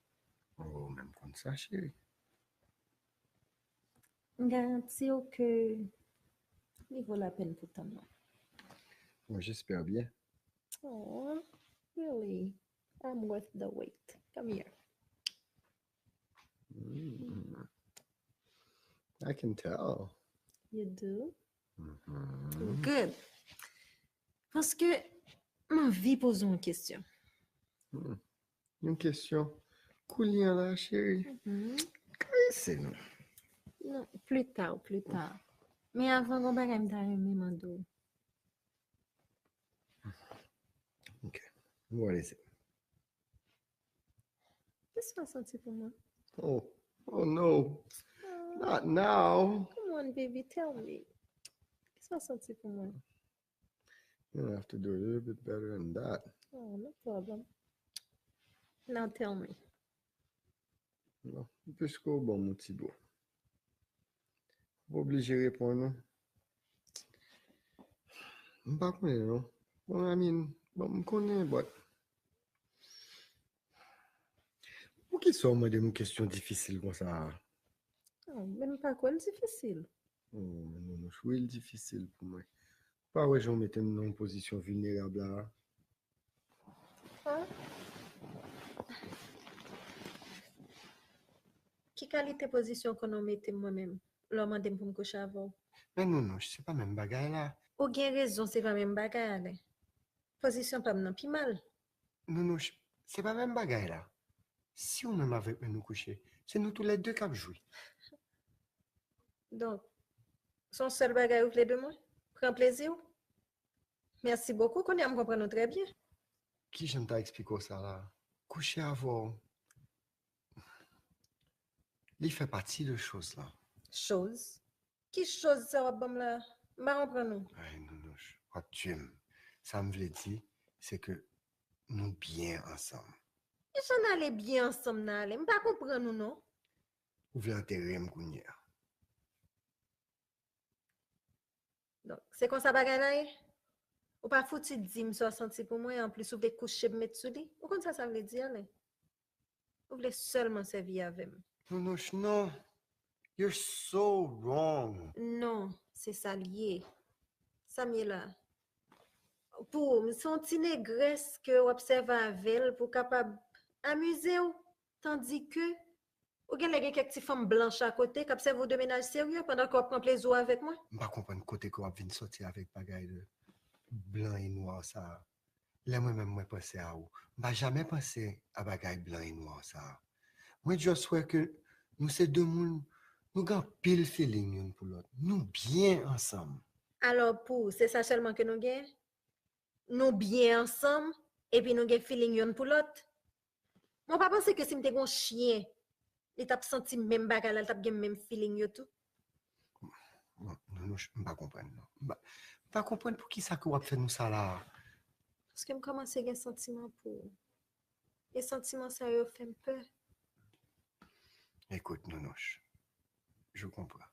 Oh, men m konn sa, cheri. M garanti w ke li vo lapèn pou tan nan. Mwen, j'espère bien. Oh, really? I'm worth the wait. Come here. Mm. I can tell. You do? Mhm. Good. Paske m anvi poze w yon kesyon. Hmm. Yon kesyon. Kounye a la, cheri. Mhm. Karese nou. Non, pli ta, pli ta. Men avan, gon bagay m ta renmen mande w. Ok. What is it? Kisa w santi pou mwen? Oh, oh no. Not now. Come on, baby, tell me. Kisa w santi pou mwen? You don't have to do a little bit better than that. Oh, no problem. Now tell me. Non, piske w ban m yon ti bo. Ou pa oblije reponn, non. M pa konnen, non. Bon, I mean, bon, m konnen, but poukisa w mande m kesyon difisil konsa a? Oh, men m pa kwè l difisil. Oh, men Nounouch, wi, l difisil pou mwen. Ou pa wè jan w mete m nan yon pozisyon vilnerab la a? Hein? Ki kalite pozisyon konnen w mete m mwen menm lè w mande m pou m kouche avè w? Men Nounouch, se pa menm bagay la. Ou gen rezon, se pa menm bagay, Alen. Pozisyon pa m nan pi mal. Nounouch, se pa menm bagay la. Si ou menm avèk mwen nou kouche, se nou toulède k ap jwi. Donk, se yon sèl bagay ou vle de mwen? Pran plezi w? Mèsi bokou, kounye a m konprann ou trè byen. Kijan m ta eksplike w sa la? Kouche avè w, li fè pati de choz la. Choz? Ki choz sa w ap ban m la? M pa konprann ou. Ay, Nounouch, w ap tiye m. Sa m vle di, se ke nou byen ansanm. Kijan n ale byen ansanm nan, Alen? M pa konprann ou non. Ou vle antere m kounye a. Donk, se konsa bagay la ye? Ou pa fouti di m sa w santi pou mwen, anplis ou vle kouche m met sou li? Ou konn sa sa vle di, Alen? Ou vle sèlman sèvi avè m. Nounouch, non. You're so wrong. Non, se sa l ye. Sa m ye la. Pou ou, m se yon ti negrès ke w ap sèvi avè l pou w kapab amize w, tandike ou genlè gen kèk ti fanm blanch akote k ap sèvi w de mennaj serye pandan ke w ap pran plezi w avèk mwen. M pa konprann kote ke w ap vin sòti avèk bagay de blan e nwa sa a. Lè mwen menm mwen panse a ou, m pa jamè panse a bagay blan e nwa sa a. Mwen just wè ke nou se de moun, nou gen anpil feeling youn pou lòt. Nou byen ansanm. Alò, pou ou, se sa sèlman ke nou gen? Nou byen ansanm, epi nou gen feeling youn pou lòt? Mwen pa panse ke si m te gen yon chyen, li t ap santi menm bagay la, li t ap gen menm feeling yo tou. Bon, Nounouch, m pa konprann, non. M pa, m pa konprann poukisa ke w ap fè nou sa la a. Paske m kòmanse gen santiman pou ou. E santiman sa yo fè m pè. Écoute, Nounouch, je comprends.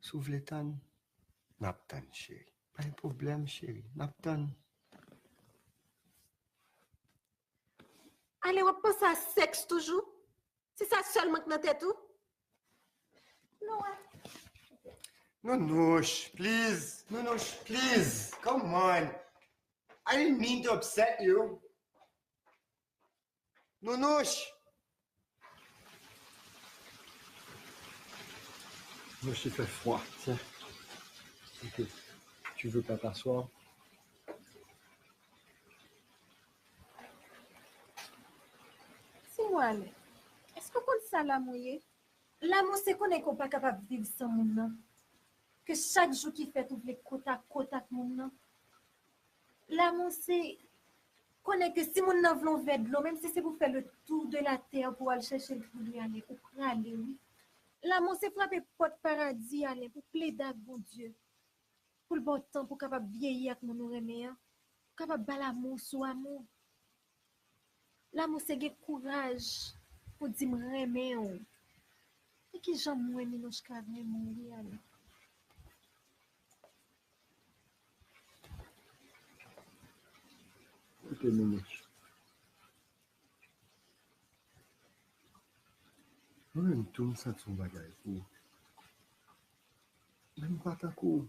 Si w vle tann, n ap tann, cheri. Pa gen pwoblèm, cheri. N ap tann. Alen, w ap panse a sèks toujou? Se sa sèlman k nan tèt ou? Non, wè. Nounouch, please. Nounouch, please. Come on. I didn't mean to upset you. Nounouch. Nounouch, il fait froid. Tiens. Ok. Tu veux pas t'asseoir? Di mwen, Alen, èske w konn sa lanmou ye? Lanmou se konnen ke w pa kapab viv san moun nan. Ke chak jou ki fèt ou vle kot a kot ak moun nan. Lanmou se, Konnen ke si moun nan vle yon vè dlo, menm si se pou fè le tour de la terre pou al chèche l pou li, Alen, ou prale, wi. Lanmou se frape pòt paradi, Alen, pou plede ak Bondye. Pou l ba w tan pou w kapab vyeyi ak moun ou renmen an, pou w kapab ba l amou sou amou. Lanmou se gen kouraj pou di m renmen w. E kijan mwen, Minouchka, renmen w, wi, Alen. Koute Minouch. Mwen menm tou, m santi yon bagay pou ou. Men m pa tankou w.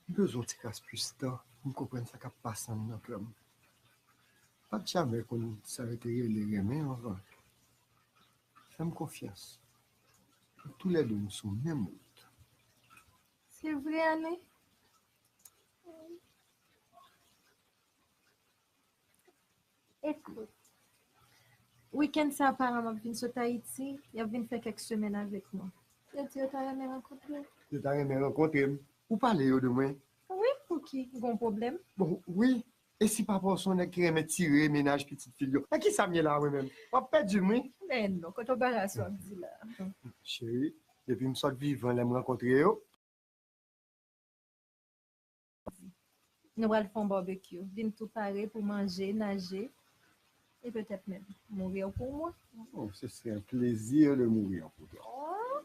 M bezwen yon ti kras plis tan pou m konprann sa k ap pase anndan kè m. M pa t jamè konn sa yo te rele renmen anvan. Fè m konfyans. Nou toulède nou sou menm wout. Se vre, Alen? Ekout, wikenn sa a, paran m ap vin sot Ayiti, y ap vin fè kèk semèn avèk mwen. Yo di yo ta renmen rankontre w. Yo ta renmen rankontre m. Ou pale yo de mwen? Wi, pouki? Ou gon pwoblèm? Bon, wi. E si papa w se yon nèg ki renmen tire mennaj pitit fi l yo? Nan kisa m ye la, mwen menm? W ap pèdi m, wi. Men non, kote w bara sa w ap di la? Cheri, depi m sot vivan lè m rankontre yo. Nou pral fè yon barbecue. Vin tou pare pou manje, naje, e petèt menm mourir pour moi. Oh, ce serait un plaisir de mourir pour toi. Oh.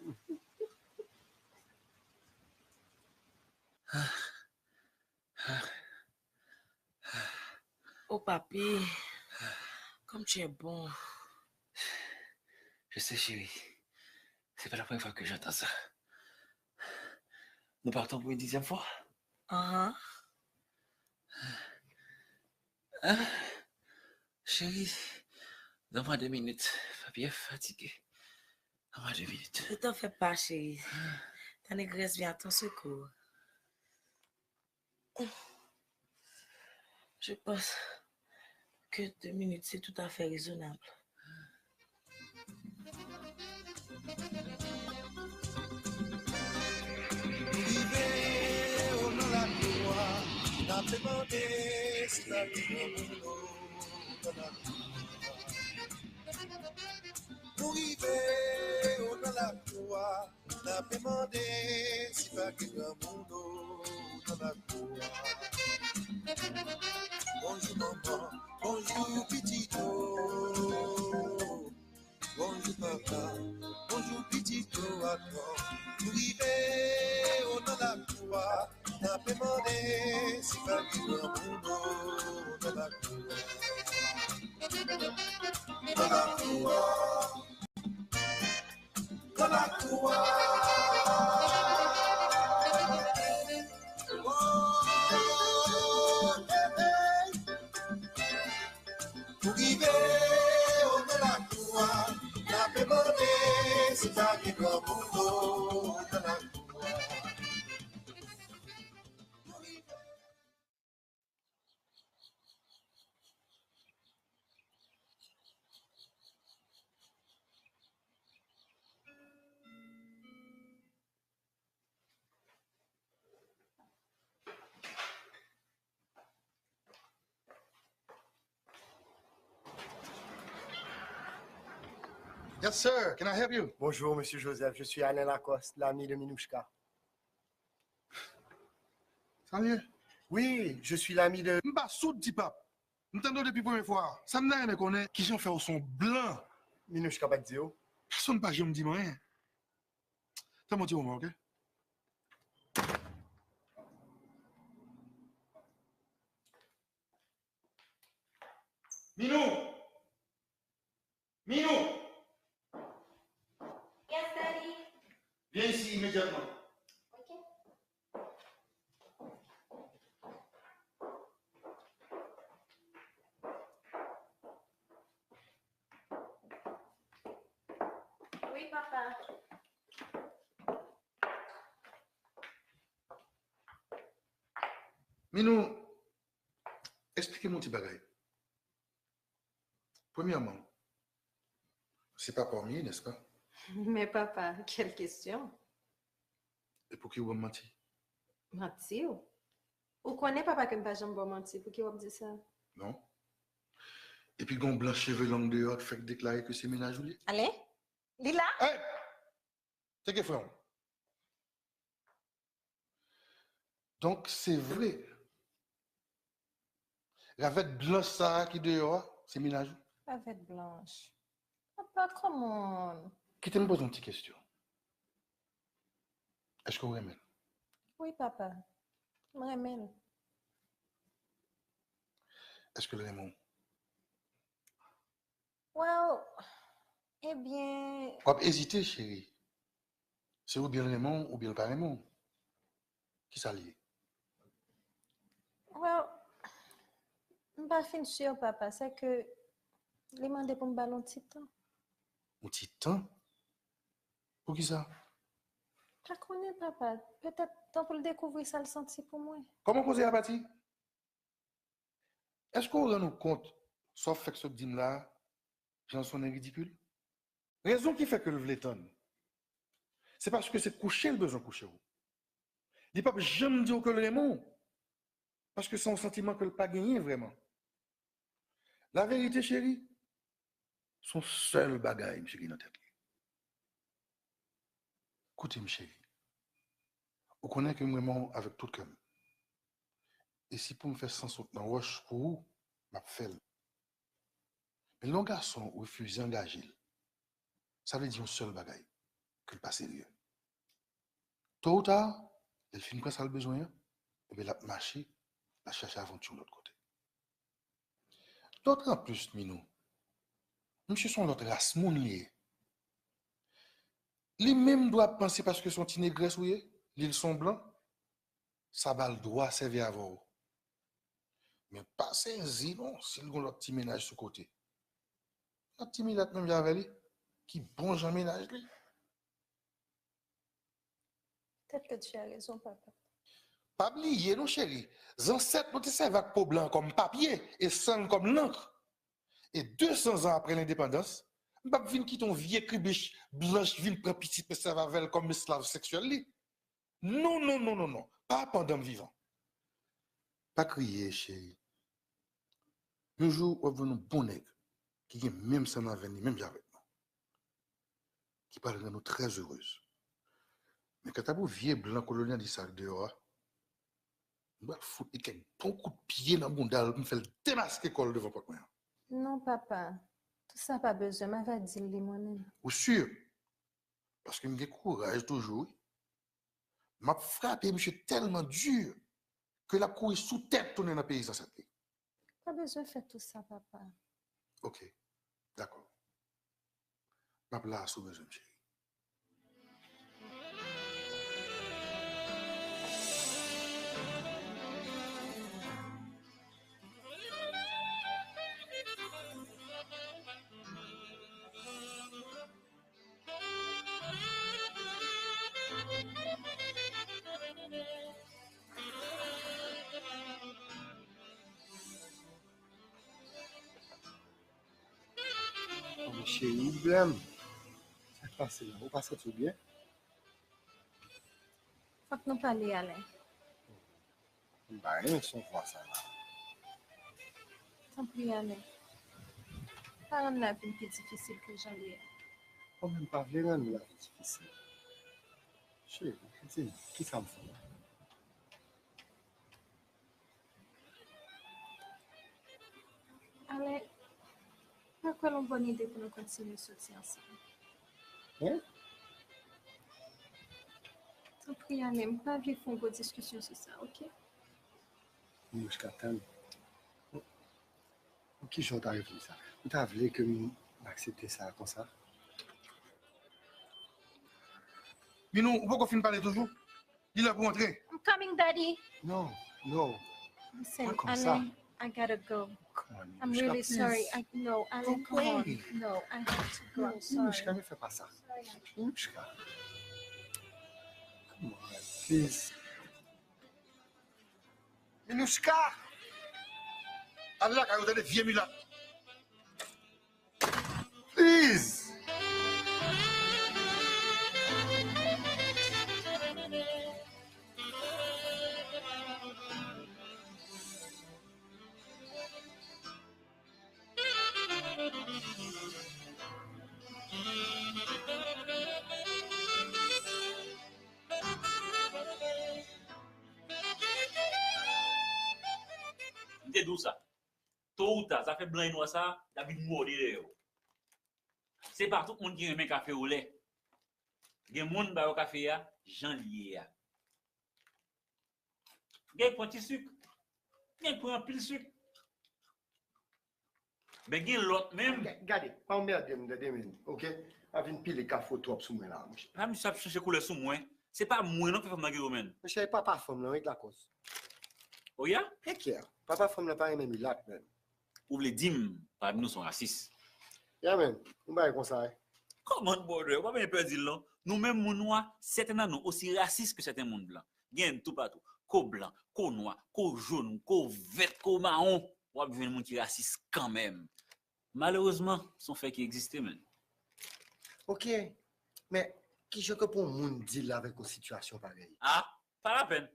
Oh papi, comme tu es bon. Je sais, chérie. C'est pas la première fois que j'entends ça. Nous partons pour une dixième fois? Ahan. Ah, chérie, donne-moi deux minutes. Papi est fatigué. Donne-moi deux minutes. Ne t'en fais pas, chérie. Ta négresse vient à ton secours. Je pense que deux minutes, c'est tout à fait raisonnable. Nou rive o nan lakou a, n ape mande si pa gen granmoun o nan lakou a. Nou rive o nan lakou a, n ape mande si pa gen granmoun o nan lakou a. Bonjou manman, bonjou pitit o. Bonjou papa, bonjou pitit yo ankò. Nou rive o nan lakou a, n ape mande si pa gen granmoun o nan lakou a. Nan lakou a. Nan lakou a. Nou rive o nan lakou a, n ape mande si pa gen granmoun o nan lakou a. Yes, sir. Can I help you? Bonjour, Monsieur Joseph. Je suis Alain Lacoste, l'ami de Minouchka. Sa l ye? Oui, je suis l'ami de... M pa soud, Ti Pap. M tande w depi premye fwa a. Sa m ta renmen konnen, kijan w fè w se yon blan? Minouchka pa t di w? Pèsonn pa janm di m anyen. Tann m yon ti moman, oke? Minou! Minou! Yes, Daddy. Vyen isi imedyatman. Ok. Wi, papa. Minou, eksplike m yon ti bagay. Premyèman, se papa w m ye, nèspa? Men papa, quelle question? E pouki ou ban m manti? Manti w? Ou konnen papa ke m pa janm ba w manti, pouki w ap di sa? Non. Epi gon blan cheve long deyò k fèk deklare ke se mennaj ou li ye. Alen, li la? Hey! Tcheke frè w. Donk se vre. Ravèt blanch sa a ki deyò a, se mennaj ou? Ravèt blanch. Papa, come on. Kite m poze yon ti kesyon. Èske w renmen l? Wi, papa. M renmen l. Èske l renmen w? Well, ebyen. W ap ezite, cheri. Se oubyen l renmen w, oubyen l pa renmen w. Kisa l ye? Well, m pa fin si, papa. Se ke li mande pou m ba l yon ti tan. Yon ti tan? Poukisa? Pa konnen, papa. Petèt tan pou l dekouvri sa l santi pou mwen. Kòman koze a pati? Èske w rann ou kont sa w fèk sot di m la a, jan l sonnen ridikil? Rezon ki fè ke l vle tann, se paske se kouche l bezwen kouche w. Li p ap janm di w ke l renmen w, paske se yon santiman ke l pa genyen vrèman. Laverite, cheri, se yon sèl bagay misye gen nan tèt li. Koute m, cheri. Ou konnen ke m renmen w avèk tout kè m. E si pou m fè san sot nan wòch pou ou, m ap fè l. Men lè yon gason refize angaje l, sa vle di yon sèl bagay, ke l pa serye. To ou ta, lè l fin pran sa l bezwen an, ebyen l ap mache, l ap chache avanti yon lòt kote. Dòt anplis, Minou, misye se yon lòt ras moun li ye. Li menm dwe ap panse paske se yon ti negrès ou ye, li l se yon blan, sa ba l dwa sèvi avè w. Men pa sezi non si l gon lòt ti mennaj sou kote. Lòt ti milat menm jan avè li, ki bon jan mennaj li. Peut-être que tu as raison, papa. Pa bliye non, cheri, zansèt nou te sèvi ak po blan kòm papye e san kòm lank. E de san zan apre lendepandans, m p ap vin kite yon vye kribich blanch vin pran pitit mwen sèvi avè l kòm esklav seksyèl li. Non, non, non, non, non. Pa pandan m vivan. Pa kriye, cheri. Yon jou, w ap jwenn yon bon nèg ki gen menm san avè n, li menm jan avèk nou, ki pral rann ou trè erez. Men kanta pou vye blan kolonyalis sa k deyò a, m pral fout li kèk bon kout pye nan bounda l pou m fè l demaske kò l devan pòt mwen an. Non, papa. Tout sa pa bezwen, m ava di l li mwen menm. Ou si? Paske m gen kouraj toujou, wi. M ap frape misye tèlman di ke l ap kouri sou tèt tounen nan peyi zansèt li. Pa bezwen fè tou sa, papa. Ok, dakò. M ap la si w bezwen m, cheri. Anben cheri, ou blè m. Sa k pase la? Ou pa santi w byen? Fòk nou pale, Alen. M pa renmen son vwa sa la. Tanpri, Alen. Pa rann lavi m pi difisil ke jan l ye a. Mwen menm pa vle rann ou lavi difisil. Cheri, di m, kisa m fè w? Alen, m pa kwè l yon bòn ide pou nou kontinye soti ansanm. Hein? Tanpri, Alen, m pa vle fè yon gwo diskisyon sou sa, oke? Mouchka, tann. Pou kijan w ta reflechi sa? Ou ta vle ke m aksepte sa konsa? Minou, ou poko fin pale toujou? Li lè pou w antre. I'm coming, Daddy. No, no. Listen, Alen, I gotta go. I'm really sorry. I, no, Alen, come on. No, I have to go. I'm sorry. Mouchka, ne fè pa sa. Mouchka. Come on, please. Minouchka! Al lakay ou tande vye milat. Please! di w sa. To ou ta, zafè blan e nwa sa, l ap vin mòde dèyè w. Se pa tout moun ki renmen kafe olè. Gen moun ba yo kafe a jan l ye a. Gen k pran ti sik. Gen k pran anpil sik. Men gen lòt menm. Gade, pa anmède m tande men, oke? Pa vin pile kafou twòp sou mwen la, monchè. La misye ap chanje koulè sou mwen. Se pa mwen non ki fè fanm nan gen yo menm. Monchè, e papa fanm nan wi k lakòz. O ya? Hekyè, papa fanm nan pa renmen milat menm. Ou vle di m pami nou se yon rasis? Ya menm, yon bagay konsa wi. Kòman brother, ou pa bezwen pè di l non. Nou menm moun nwa, sèten nan nou osi rasis ke sèten moun blan. Gen toupatou. Ke w blan, ke w nwa, ke w jòn, ke w vèt, ke w mawon, w ap jwenn moun ki rasis kanmenm. Malerezman, se yon fè ki egziste, menn. Oke, men kijan ke pou yon moun deal avèk yon sitiyasyon parèy? A, pa lapèn.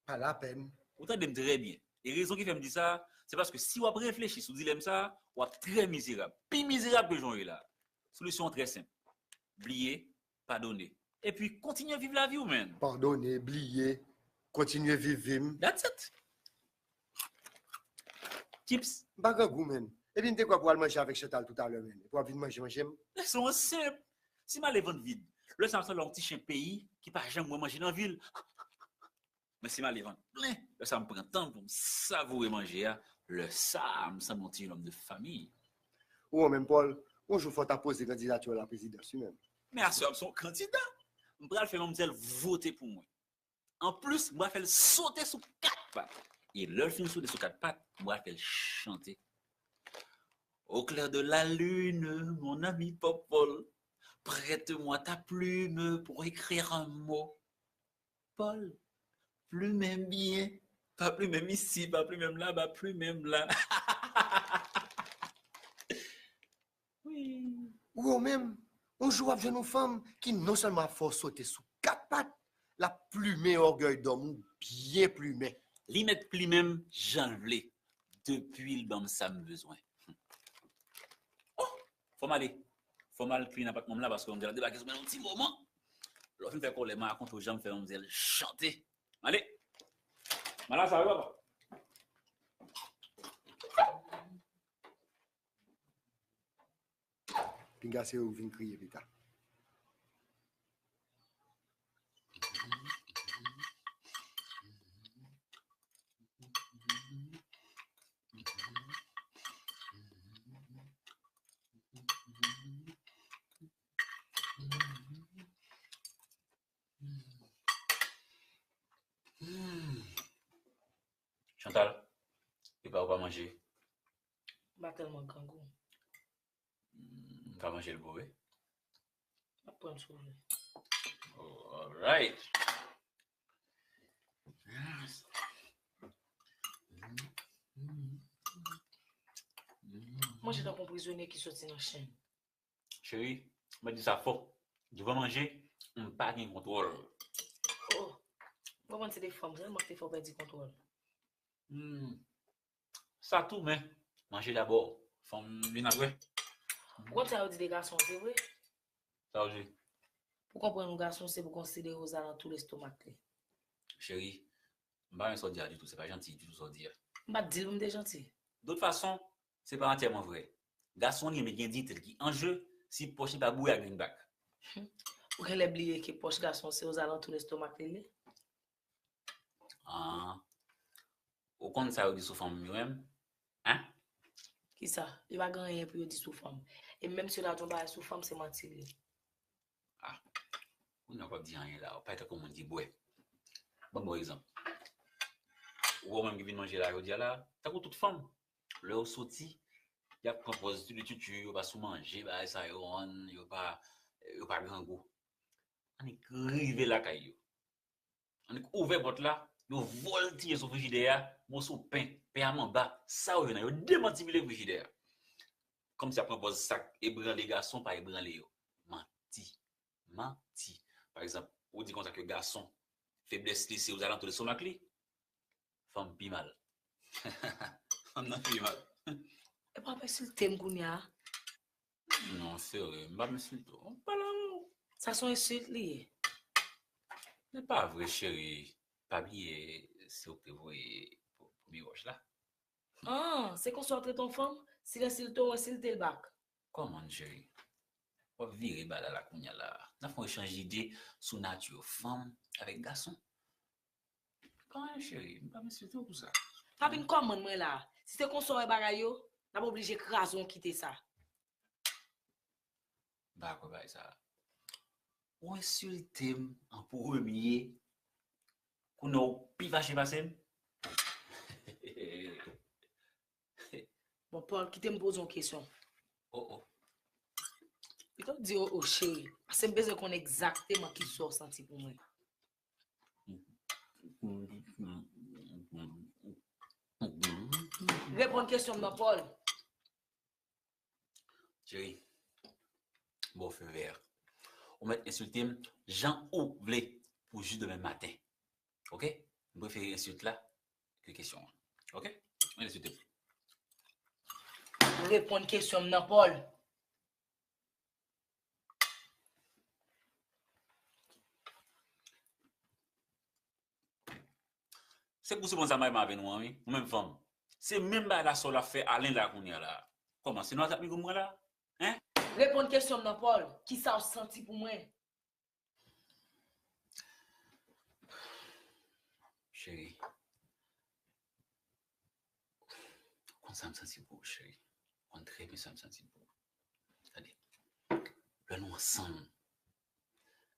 Pa lapèn. Ou tande m trè byen. E rezon ki fè m di sa, se paske si w ap reflechi sou dilèm sa, w ap trè mizerab. Pi mizerab ke jan w ye la. Solisyon an trè senp. Bliye, padone. Epi kontinye viv lavi w, menn. Padone, bliye, kontinye viv vi m. That's it. Chips. M pa grangou, menn. Epi m te kwè pou al manje avèk Chantal toutalè, menn. Epi w ap vin manje, manje m. Leson an senp. Si m ale vant vid, lè sa m sanble yon ti chen peyi ki pa janm wè manje nan vil. Men si m ale vant plen, lè sa m pran tan pou m savoure manje a, lè sa a, m sanble yon ti jenòm de fanmi. Ou an menm, Paul, yon jou fò w ta poze kandidati w a la prezidans, wi, menm. Men aswè a, m se yon kandida. M pral fè manmzèl vote pou mwen. Anplis, m pral fè l sote sou kat pat. E lè l fin sote sou kat pat, m pral fè l chante. Au clair de la lune, mon ami Popol, prête-moi ta plume pour écrire un mot. Paul, plumen m byen. Pa plumen m isi, pa plumen m laba, plumen m la. Wi. Ou menm, yon jou w ap jwenn yon fanm ki non sèlman ap fè w sote sou kat pat, l ap plimen ògèy dòm ou byen plimen. Li mèt plimen m jan l vle, depi l ban m sa m bezwen. Oh! Fò m ale. Fò m al clean apatman m la paske manmzèl ap debake sou mwen nan yon ti moman. Lè w fin fè kòlè, m a rakonte w jan m fè manmzèl chante. M ale. M al la sa wi, papa. Pinga se ou vin kriye pita. Chantal, epa ou pa manje? M pa tèlman grangou. M ka manje l pou ou? M ap pran l sou vle. Oh, alright. Manje tankou yon prizonye ki soti nan chenn. Cheri, mwen di sa fò. Douvan manje, m pa gen kontwòl. Oh, m konprann se de fanm sèlman ki te fè w pèdi kontwòl. Hmm. Sa tou, men manje dabò. Fanm vin apre. Ou konn sa yo di de gason, se vre? Sa yo di? Pou konprann yon gason, se pou konsidere ozalantou lestomak li. Cheri, m pa renmen sa w di a ditou, se pa janti ditou sa w di a. M pa t di l pou m te janti. De tout fason, se pa antyèman vrè. Gason an li renmen gen diyite l ki an je, si pòch li pa boure ak greenback. Ou genlè bliye ke pòch gason se ozalantou lestomak li ye. Ah. Ou konn sa yo di sou fanm yo menm? Hein? Kisa? Yo pa gen anyen pou yo di sou fanm. E menm si yo ta di yon bagay sou fanm, se manti li ye. Ah. Ou nan p ap di anyen la, ou pa tankou moun ki bwè. Ban m yon egzanp. Ou wè ou menm ki vin manje la jodi a la, tankou tout fanm, lè yo soti, y ap pran pòz titititi, yo pa sou manje, bagay sa yo, yo pa, yo pa grangou. Annik rive lakay yo. Annik ouvè pòt la, yo vòltiye sou frijidè a, moso pen, pen a manba, sa yo jwenn nan, yo demantibile frijidè a. Kòmsi y ap pran pòz sa k ebranle gason pa ebranle yo. Manti. Manti. Pa egzanp, ou di konsa ke gason, feblès li se ozalantou lestomak li, fanm pi mal. Fanm nan pi mal. Epa w ap ensilte m kounye a? Non, sere, m p ap ensilte w. M pale avè w. Sa se yon ensilt li ye. Se pa vre, cheri. Pa bliye, se ou ki te voye premye wòch la. Ah, se konsa w trete yon fanm? Si l ensilte w, ensilte l bak. Kòman, cheri? W ap vire bagay la kounye a la. N ap fè yon echanj ide sou nati fanm avèk gason. Kòman, cheri? M p ap ensilte w pou sa. Pa vin kòmann mwen la. Si se konsa w wè bagay yo, n ap oblije kraze yon kite sa. M pa kwè bagay sa. Ou ensilte m an premye, kounye a w pi fache pase m? Bon, Paul, kite m poze yon kesyon. Oh, oh. Pito w di oh, oh, cheri, paske m bezwen konnen egzakteman kisa w santi pou mwen. Reponn kesyon m nan, Paul. Cheri, m ba w feu vert. Ou mèt ensilte m jan ou vle pou jis demen maten. Oke? M prefere ensilt la ke kesyon an. Oke? Ou ensilte m. Reponn kesyon m nan, Paul. Se pou sou bon sa m avè nou an, wi. Ou menm fanm. Se menm bagay la sa w ap fè Alen la kounye a la. Kòman? Se nou ap migo mwen la? Hein? Reponn kesyon m nan, Paul. Kisa w santi pou mwen? Cheri, ou konn sa m santi pou ou, cheri. Ou konn trè byen sa m santi pou ou. Gade, lè nou ansanm,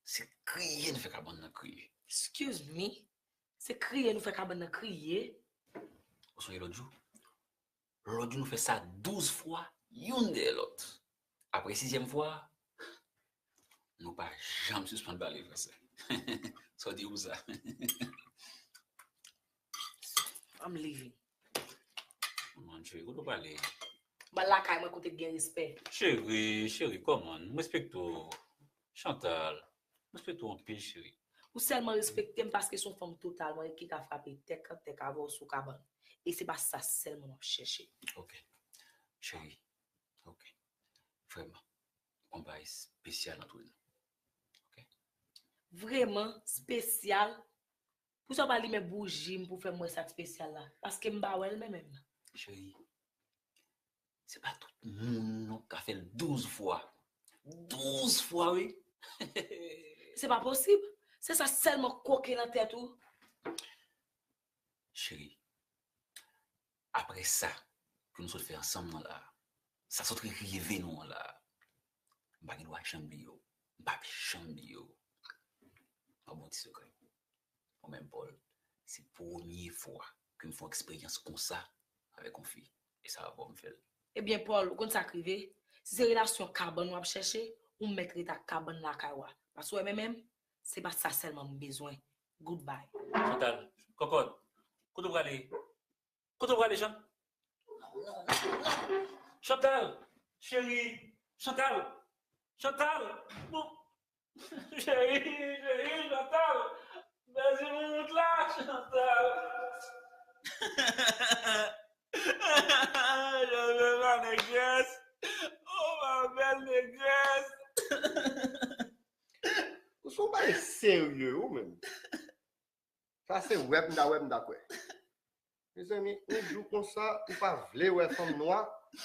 se kriye nou fè kabann nan kriye. Excuse me? Se kriye nou fè kabann nan kriye? Ou sonje lòt jou? Lòt jou nou fè sa douz fwa, youn dèyè lòt. Apre sizyèm fwa, nou pa janm sispann pale franse. Sa w di pou sa? I'm leaving. Kòman, cheri, kote w prale? M al lakay mwen kote k gen respè. Cheri, cheri, kòman? M respekte w. Chantal, m respekte w anpil, cheri. Ou sèlman respekte m paske se yon fanm totalman ki ka frape tèk an tèk avè w sou kabann. E se pa sa sèlman m ap chèche. Ok. Cheri, ok. Vrèman, yon bagay espesyal ant nou. Ok? Vrèman espesyal? Poukisa w pa limen bouji m pou fè m wè sa k espesyal la? Paske m pa wè l menm menm. Cheri, se pa tout moun non k ka fè l douz fwa. Douz fwa, wi! Se pa posib. Se sa sèlman k koke nan tèt ou. Cheri, apre sa ke nou sot fè ansanm nan la, sa sot rive nou an la, m pa gen dwa janm bliye w. M p ap janm bliye w. Yon bon ti sekrè. Mwen menm, Paul, se premye fwa ke m fè yon eksperyans konsa avèk yon fi. E sa avè w m fè l. Ebyen, Paul, ou konn sa k rive? Si se relasyon kabann w ap chèche, ou mèt ret ak kabann lakay w a. Paske w wè menm menm, se pa sa sèlman m bezwen. Goodbye. Chantal, kòkòt, kote w prale? Kote w prale, Chan? Chantal, cheri, Chantal, Chantal, bon, cheri, cheri, Chantal, mèsi pou wout la, Chantal. Je veux ma négresse, oh ma belle négresse. Ou se yon bagay serye, ou menm. Sa se wè m ta wè, m ta kwè. Mezanmi, yon jou konsa, ou pa vle wè fanm nwa,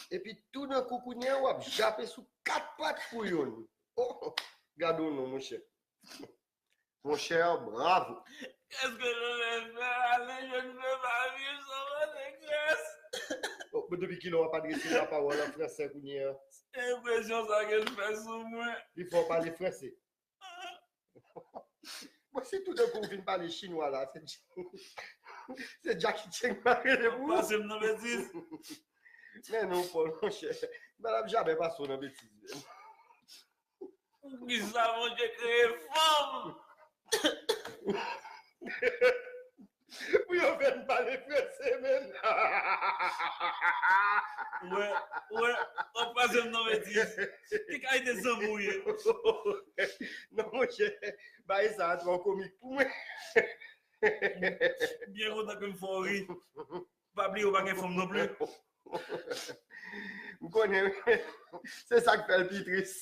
epi toudenkou kounye a, w ap jape sou kat pat pou youn. Oh, gade w non, monchè. Monchè, bravo. Qu'est-ce que je vais faire? Allez, je ne peux pas vivre sans ma négresse. Oh, men depi kilè w ap adrese lapawòl an franse kounye a? Enpresyon sa ke l fè sou mwen. Li fè w pale franse. Bon, si toudenkou w vin pale chinwa la, se, se Jackie Chan k va rele pou ou. Pase m nan betiz. Men non, Paul, monchè. M pa t ap jamè pase w nan betiz, menm. Poukisa Bondye kreye fanm? Pou yo fè n pale franse, menm. Wè, wè, w ap pase m nan betiz. Ki kalite zanmi w ye? Non, monchè, bagay sa a twò komik pou mwen. M byen kontan ke m fè w ri. Pa bliye w pa gen fanm non pli. M konnen, se sa k fè l pi tris.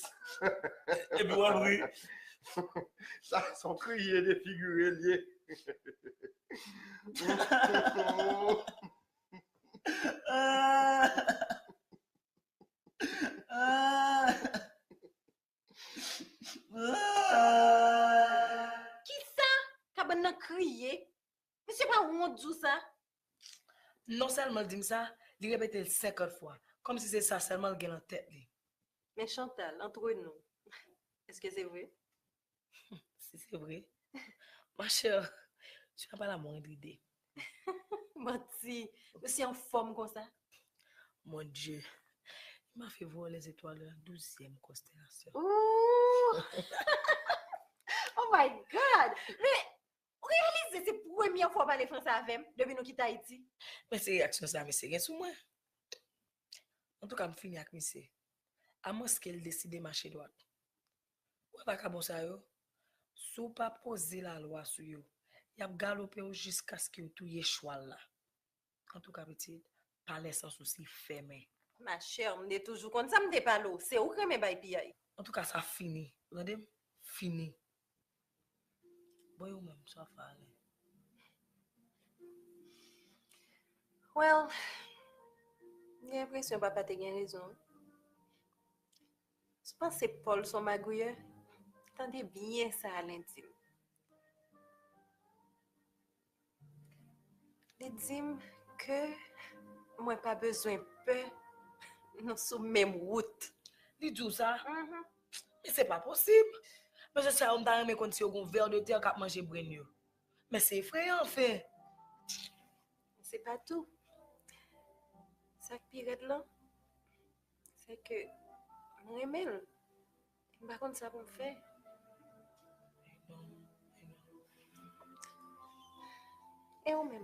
Epi w ap ri. Sa se yon kriye defigire l ye. Ah! Ah! Ah! Kisa? Kabann nan kriye. Misye pa wont di w sa? Non sèlman l di m sa, li repete l senkant fwa, kòmsi se sa sèlman l gen nan tèt li. Men Chantal, entre nous, est-ce que c'est vrai? Si c'est vrai, ma chère, tu n'as pas la moindre idée. Manti, misye anfòm konsa. Mon Dieu, il m'a fait voir les étoiles de la douzième constellation. Ooh! Oh my God! Men, ou reyalize se premye fwa w pale franse avè m depi nou kite Ayiti? Men se reyaksyon sa misye gen sou mwen. Antouka, m fini ak misye. Amwenske l deside mache dwat. Ou wè vakabon sa yo, si w pa poze lalwa sou yo, y ap galope w jiskaske w touye chwal la. Antouka, pitit, palè san sousi fèmen. Ma chère, m te toujou konn sa, m te pale w. Se ou k renmen bay piyay. Antouka, sa fini. Ou tande m? Fini. Bon, e ou menm, sa w ap fè ale? Well, m gen enpresyon papa te gen rezon. Si w panse Paul se yon magouyè, tande byen sa Alain di m. Li di m ke mwen pa bezwen pè, nou sou menm wout. Li di w sa? Mhm. Men se pa posib. Mesye sa yo, m ta renmen konn si yo gon ver de terre k ap manje brenn yo. Men se efreyan, anfen. Se pa tou. Sa k pi rèd lan, se ke m renmen l. M pa konn sa pou m fè. E ou menm?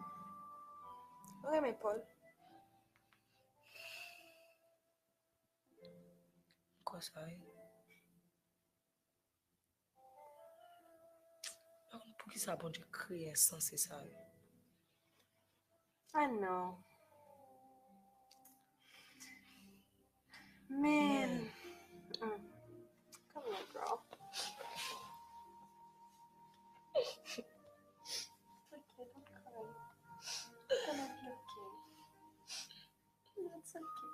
Ou renmen Paul? M kwè sa, wi. M pa konn poukisa Bondye kreye ensanse sa yo. I know. Man. Mm. Come here, girl. It's okay, don't cry. It's gonna be okay. It's okay.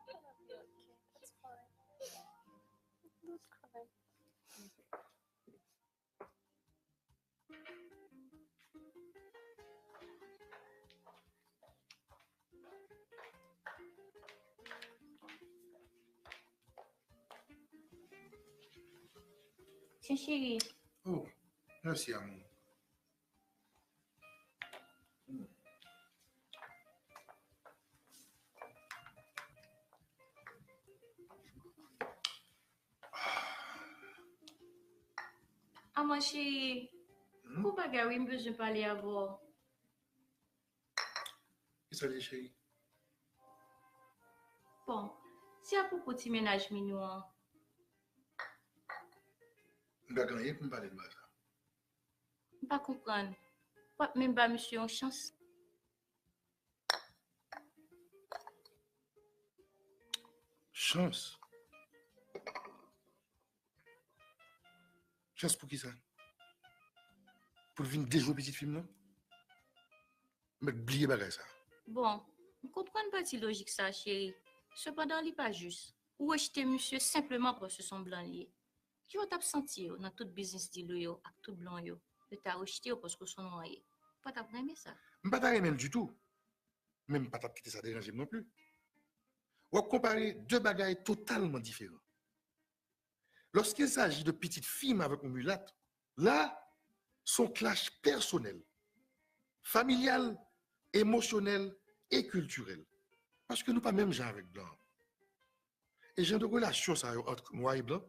It's gonna be okay. That's fine. Don't cry. Tiens, chérie. Oh, merci, amour. Hmm. Ah, mon chéri, hmm? Gon bagay wi, m bezwen pale avè w. Kisa l ye, cheri? Bon, se apwopo ti mennaj Minou an. M pa gen anyen pou m pale de bagay sa. M pa konprann. W ap menm ba misye yon chans? Chans? Chans pou kisa? Pou l vin dejwe pitit fi m nan? Mèt bliye bagay sa. Bon, m konprann pati lojik sa, cheri. Sepandan, li pa jis. Ou rejte misye senpleman paske se yon blan li ye. Kijan w t ap santi w nan tout biznis dil ou yo ak tout blan w yo? Yo ta rejte w paske w se yon nwa ye. Ou pa t ap renmen sa? M pa ta renmen l ditou. Men m pa t ap kite sa deranje m non pli. W ap konpare de bagay totalman diferan. Lorsqu'il s'agit de pitit fi m avèk yon milat, la, se yon clash pèsonèl, familyal, emosyonèl e kiltirèl. Paske nou pa menm jan avèk blan an. E jan de relasyon sa yo ant nwa e blan,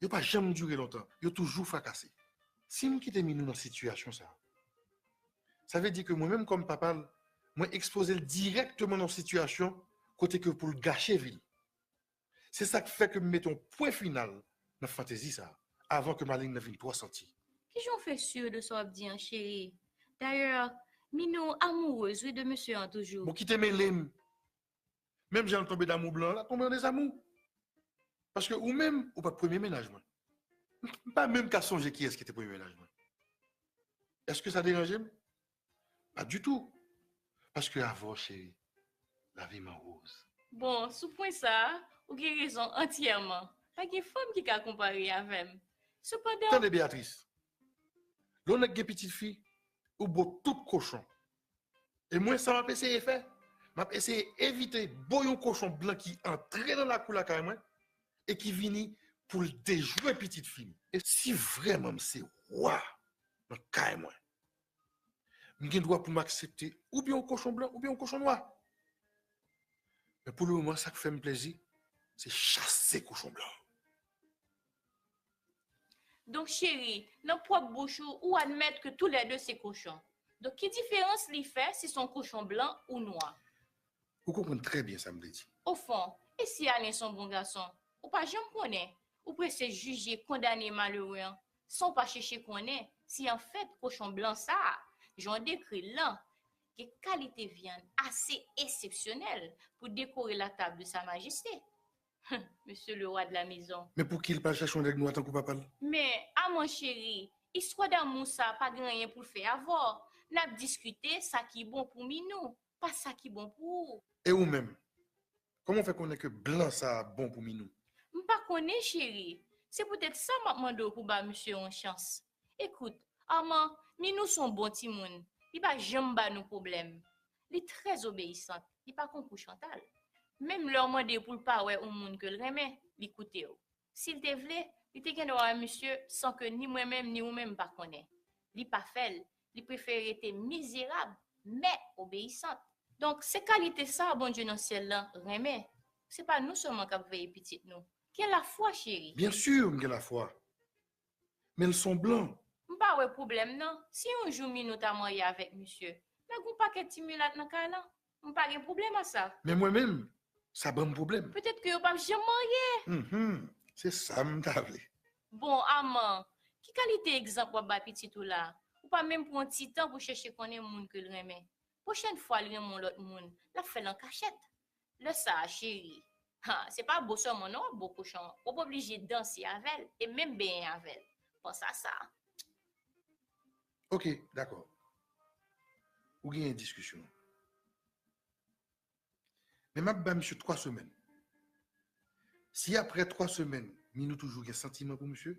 yo pa janm dire lontan, yo toujou frakase. Si m kite Minou nan sitiyasyon sa, sa vle di ke mwen menm kòm papa l, mwen ekspoze l dirèkteman nan yon sitiyasyon kote ke pou l gache vi l. Se sa k fè ke m mete yon pwen final nan fantezi sa a, avan ke maleng nan vin twò santi. Kijan w fè si de sa w ap di an, cheri? Dayè, Minou amourez, wi, de mesye an toujou. Bon, kite mele m. Menm jan l tonbe damou blan an, l ap tonbe an dezamou. Paske ou menm, ou pa t premye mennaj mwen. M pa menm ka sonje kiyès ki te premye mennaj mwen. Èske sa deranje m? Pa ditou. Paske avè w, cheri, lavi m an woz. Bon, sou pwen sa a, ou gen rezon antyèman. Pa gen fanm ki ka konpare avè m. Sepandan, Tande, Beatrice. Lè w nèk gen pitit fi, ou bo tout kochon. E mwen, sa m ap eseye fè, m ap eseye evite bo yon kochon blan ki antre nan lakou lakay mwen e ki vini pou l dejwe pitit fi m. E si vrèman m se wa nan kay mwen, m gen dwa pou m aksepte oubyen yon kochon blan oubyen yon kochon nwa. Men pou lemoman, sa k fè m plezi, se chase kochon blan. Donk, cheri, nan pwòp bouch ou, ou admèt ke toulède se kochon. Donk, ki diferans li fè si se yon kochon blan ou nwa? Ou konprann trè byen sa m vle di. Ofon, e si Alen se yon bon gason? Ou pa janm konnen. Ou prese jije, kondane malere an, san w pa chèche konnen si anfèt kochon blan sa a, jan w dekri l lan, gen kalite vyann ase eksepsyonèl pou dekore la table de Sa Majeste. Monsieur le roi de la maison. Men pouki l pa al chache yon nèg nwa tankou papa l? Men, Aman cheri, istwa damou sa a pa gen anyen pou l fè avè w. N ap diskite sa ki bon pou Minou, pa sa ki bon pou ou. E ou menm? Kòman w fè konnen ke blan sa a bon pou Minou? M pa konnen, cheri. Se poutèt sa m ap mande w pou ba misye yon chans. Ekout, Aman, Minou se yon bon timoun. Li pa janm ba nou pwoblèm. Li trè obeyisant. Li pa konkou Chantal. Menm lè w mande pou l pa wè yon moun ke l renmen, li koute w. Si l te vle, li te gen dwa wè misye san ke ni mwen menm ni ou menm pa konnen. Li pa fè l. Li prefere rete mizerab, men obeyisant. Donk, se kalite sa a Bondye nan syèl lan renmen. Se pa nou sèlman k ap veye pitit nou. Gen lafwa, cheri. Byen si m gen lafwa. Men l se yon blan. M pa wè pwoblèm nan. Si yon jou Minou ta marye avèk misye, nèg yon pakèt ti milat nan kay lan, m pa gen pwoblèm a sa. Men mwen menm, sa ban m pwoblèm. Petèt ke yo p ap janm marye. Hm, se sa m ta vle. Bon, Aman, ki kalite egzanp w ap bay pitit ou la? Ou pa menm pran ti tan pou chèche konnen moun ke l renmen. Pwochèn fwa l renmen yon lòt moun, l ap fè l an kachèt. Lè sa a, cheri, ha, se pa bo sèlman non w ap bo kochon an, w ap oblije danse avè l e menm benyen avè l. Panse a sa. Ok, dakò. Ou genyen diskisyon an. Men m ap ba misye twa semèn. Si apre twa semèn, Minou toujou gen santiman pou misye,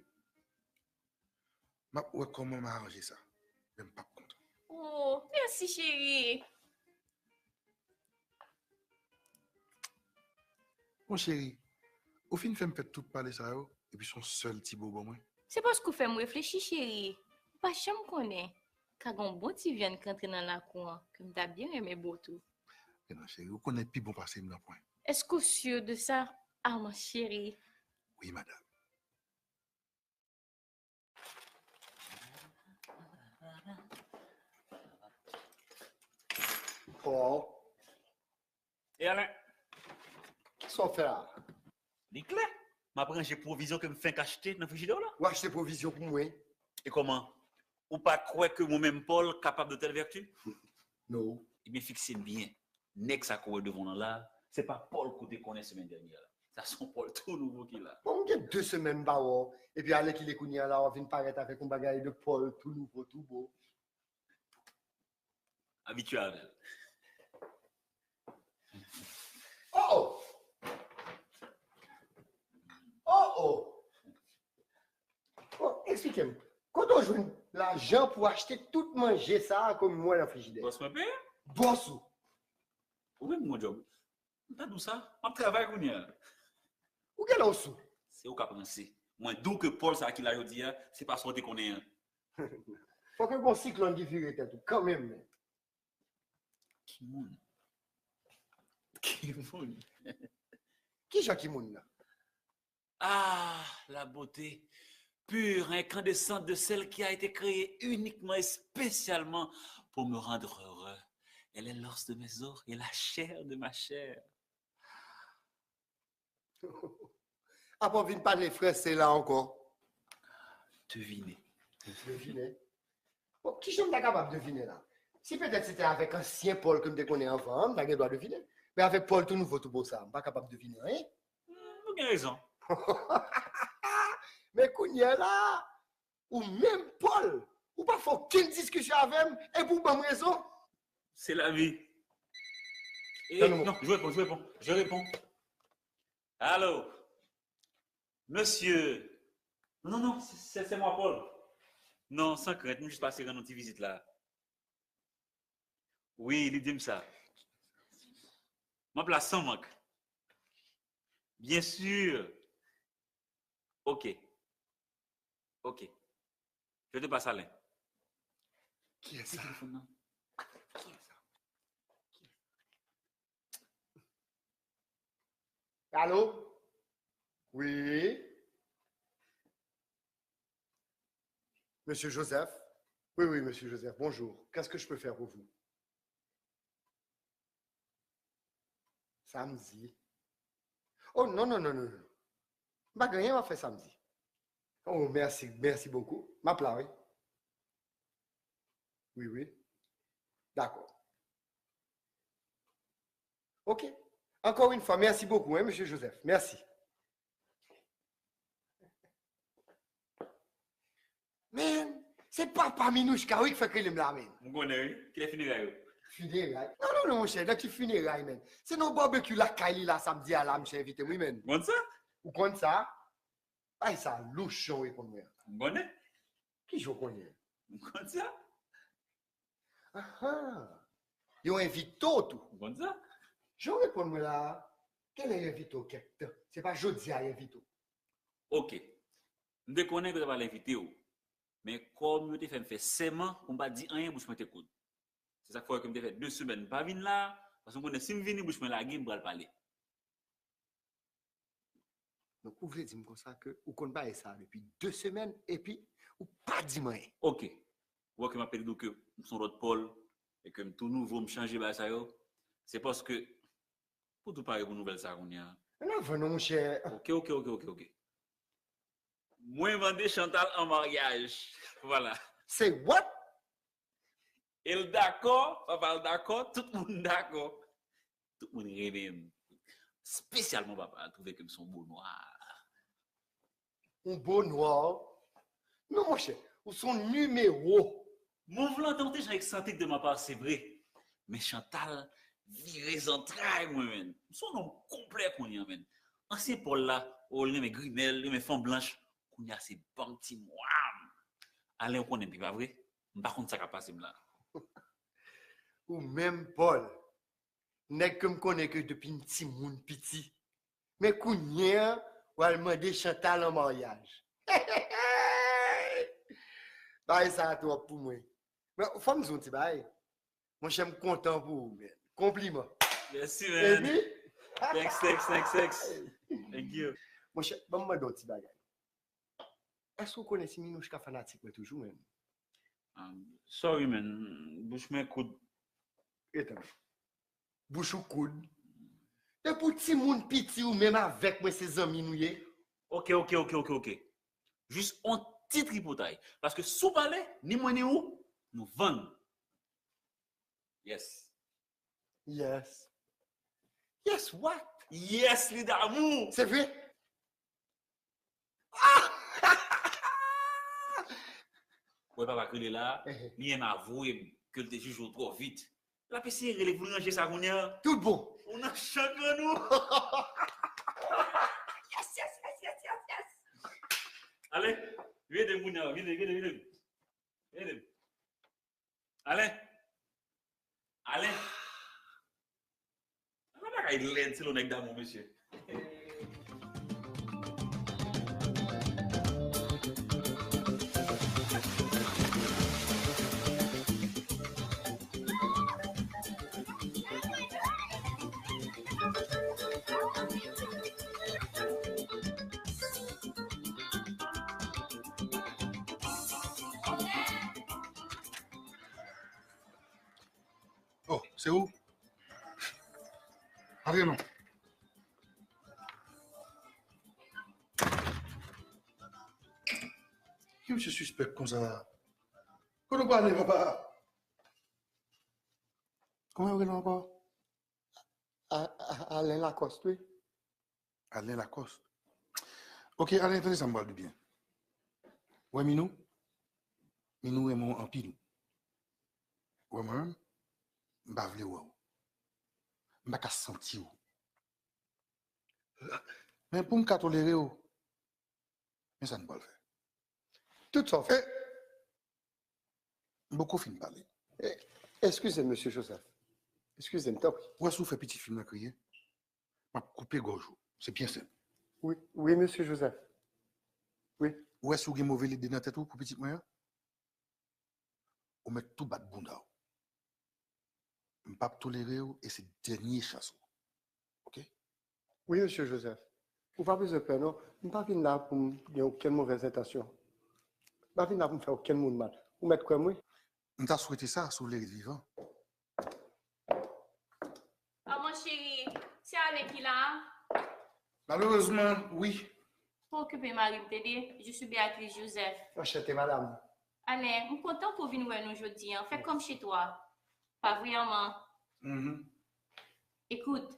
m ap wè kòman m aranje sa. Men m p ap kontan. Oh, mèsi, cheri. Bon, cheri, ou fin fè m fè tout pale sa yo, epi se yon sèl ti bo ban mwen. Se paske w fè m reflechi, cheri. Ou pa janm konnen. Ka gen yon bon ti vyann k antre nan lakou an, ke m ta byen renmen bo tou. Men non, cheri, ou konnen pi bon pase m nan pwen. Èske w si de sa, Armand cheri? Wi, madanm. Paul. E Alen? Kisa w fè a? Li klè. M ap ranje pwovizyon ke m fenk achte nan frijidè w la. W achte pwovizyon pou mwen? E kòman? Ou pa kwè ke mwen menm Paul kapab de tèl vèti? No. Ebyen fikse m byen. Nèg sa ke w wè devan w lan la, se pa Paul ke w te konnen semèn dènyè a. Sa se yon Paul tou nouvo ki la. Bon, m gen de semèn m pa wè w, epi alèkile kounye a la w ap vin parèt avèk yon bagay de Paul tou nouvo, tou bo. Abitye avè l. Oh oh! Oh oh! Bon, eksplike m. Kote w jwenn lajan pou w achte tout manje sa a ke m wè nan frijidè a? Bòs mwen peye. Bòs ou? Ou menm gon djòb. M pa di w sa. M ap travay kounye a. Ou genlè w sou. Se ou k ap ranse. Mwen di w ke Paul sa a ki la jodi a, se pa sa w te konnen an. Fòk yon siklòn ki vire tèt ou kanmenm, men. Ki moun? Ki moun? Kijan ki moun nan? Ah, la beauté pure, incandescente de celle qui a été créée uniquement et spécialement pour me rendre heureux. Elle est l'os de mes os et la chair de ma chair. Apa w vin pale fransè la ankò? Devine. Devine. Bon, kijan m ta kapab devine la? Si petèt se te avèk ansyen Paul ke m te konnen anvan an, m ta gen dwa devine. Men avèk Paul tou nouvo, tou bo sa, m pa kapab devine anyen. Hmm, ou gen rezon. Men kounye a la, ou menm Paul, ou pa fè okenn diskisyon avè m epi w ban m rezon. Se lavi. Eh, non, je réponds, je réponds, je réponds. Allô? Monsieur. Non, non, c'est, c'est moi, Paul. Non, sans crainte, m jis pase rann yon ti vizit la. Wi, li di m sa. M ap la san mank. Bien sûr. Ok. Ok. Je te passe Alain. Kiyès sa? Ki telefòn nan? Kiyès sa? Allô? Oui? Monsieur Joseph? Oui, oui, Monsieur Joseph, bonjour. Qu'est-ce que je peux faire pour vous? Samdi. Oh, non, non, non, non, non. M pa gen anyen m ap fè samdi. Oh, merci, merci beaucoup. M ap la, wi. Wi, wi. Dakò. Ok. Encore une fois, merci beaucoup, hein, Monsieur Joseph. Merci. Men, se papa Minouchka, wi, ki fèk rele m la, men. M konnen, wi. Kilè fineray yo? Fineray? Non, non, non, monchè, nan ki fineray, men? Se nan barbecue lakay li la, samdi a la, misye envite m, wi, men. Konn sa? Ou konn sa? Ay, sa louch, jan w reponn mwen an. M konnen. Ki jan w konnen? M konn sa. Ahan. Yo envite w tou. M konn sa. Jan w reponn mwen la a, genlè yo envite w kèk tan. Se pa jodi a yo envite w. Ok. M te konnen ke yo ta pral envite w. Men kòm yo te fè m fè sèman pou m pa di anyen, bouch mwen te koud. Se sa k fè ke m te fè de semèn m pa vin la, paske m konnen si m vini, bouch mwen lage, m pral pale. Donk, ou vle di m konsa ke ou konn bagay sa a depi de semèn, epi ou pa di m anyen? Ok. Ou wè ke m ap pede di w ke m se yon lòt Pòl, e ke m tou nouvo, m chanje bagay sa yo. Se paske, pou tou pare pou nouvèl sa kounye a. Ann avan non, monchè. Ok, ok, ok, ok, ok. Mwen mande Chantal an maryaj. Vwala. Say what? E l dakò, papa l dakò, tout moun dakò. Tout moun renmen m. Espesyalman papa l twouve ke m se yon bo nwa. Yon bo nwa? Non, monchè, ou se yon nimewo. Move lan te yon ti jan eksantrik de ma part, se vre. Men Chantal vire zantray mwen, menn. M se yon nonm konplè kounye a, menn. Ansyen Pòl la, o, li renmen grimèl, li renmen fanm blanch. Kounye a se banm ti mwa. Alen, ou konnen m, pa vre? M pa konn sa k ap pase m la. Ou menm, Pòl, nèg ke m konnen ke depi m timoun piti. Men kounye a, w al mande Chantal an maryaj. Bagay sa a twòp pou mwen. Men fò m di w yon ti bagay. Monchè, m kontan pou ou, men. Konpliman. Mèsi, man. Epi? Thanks, thanks, thanks, thanks. Thank you. Monchè, ban m mande w yon ti bagay. Èske w konnen si Minouchka fanatik mwen toujou, menm? Um, sorry, man. Bouch mwen koud. Etan. Bouch ou koud. Depi w timoun piti, ou menm avèk mwen, se zanmi nou ye. Ok, ok, ok, ok, ok. Jis on ti tripotay. Paske si w pale, ni mwen ni ou, nou vann. Yes. Yes. Yes what? Yes, li damou. Se vre? Wè papa k rele la, li menm avwe m ke l te jije w twò vit. L ap eseye rele pou l ranje sa kounye a. Tout bon. Ou nan chan grann ou. Yes, yes, yes, yes, yes, yes. Ale, vin ede m kounye a, vin, vin, vin. Vin ede m. Alen! Alen! Ala bagay lèd, se lè w nèg damou, mesye. Oh, se ou? Antre non. Ki misye sispèk konsa? Kote w prale, papa? Kòman yo rele ankò? A-, A-, Alain Lacoste, wi. Alain Lacoste. Ok, Alain, tande sa m pral di w byen. Ou wè Minou? Minou renmen w anpil. Ou wè mwen menm? M pa vle wè w. m pa ka santi w. Men pou m ka tolere w, men sa n pral fè. Tout sa w fè. M poko fin pale. Eskize m, mesye Joseph. Eskize m, tanpri. Ou wè si w fè pitit fi m nan kriye, m ap koupe gòj ou. Se byen senp. Wi, wi, mesye Joseph. Wi. Ou wè si w gen move lide nan tèt ou pou pitit mwen an? Ou mèt tou bat bounda w. M p ap tolere w e se dènye chans ou. Oke? Wi, mesye Joseph. Ou pa bezwen pè, non. M pa vin la pou m gen okenn movèz entansyon. M pa vin la pou m fè okenn moun mal. Ou mèt kwè m, wi. M ta swete sa, si w vle ret vivan. Manman cheri, se Alain ki la a? Malerezman, wi. Pa okipe mari m, tande. Je suis Béatrice Joseph. Anchante, madanm. Alain, m kontan pou vin wè nou jodi a. Fè kòm chez toi. Pa vre, manman? Ekout,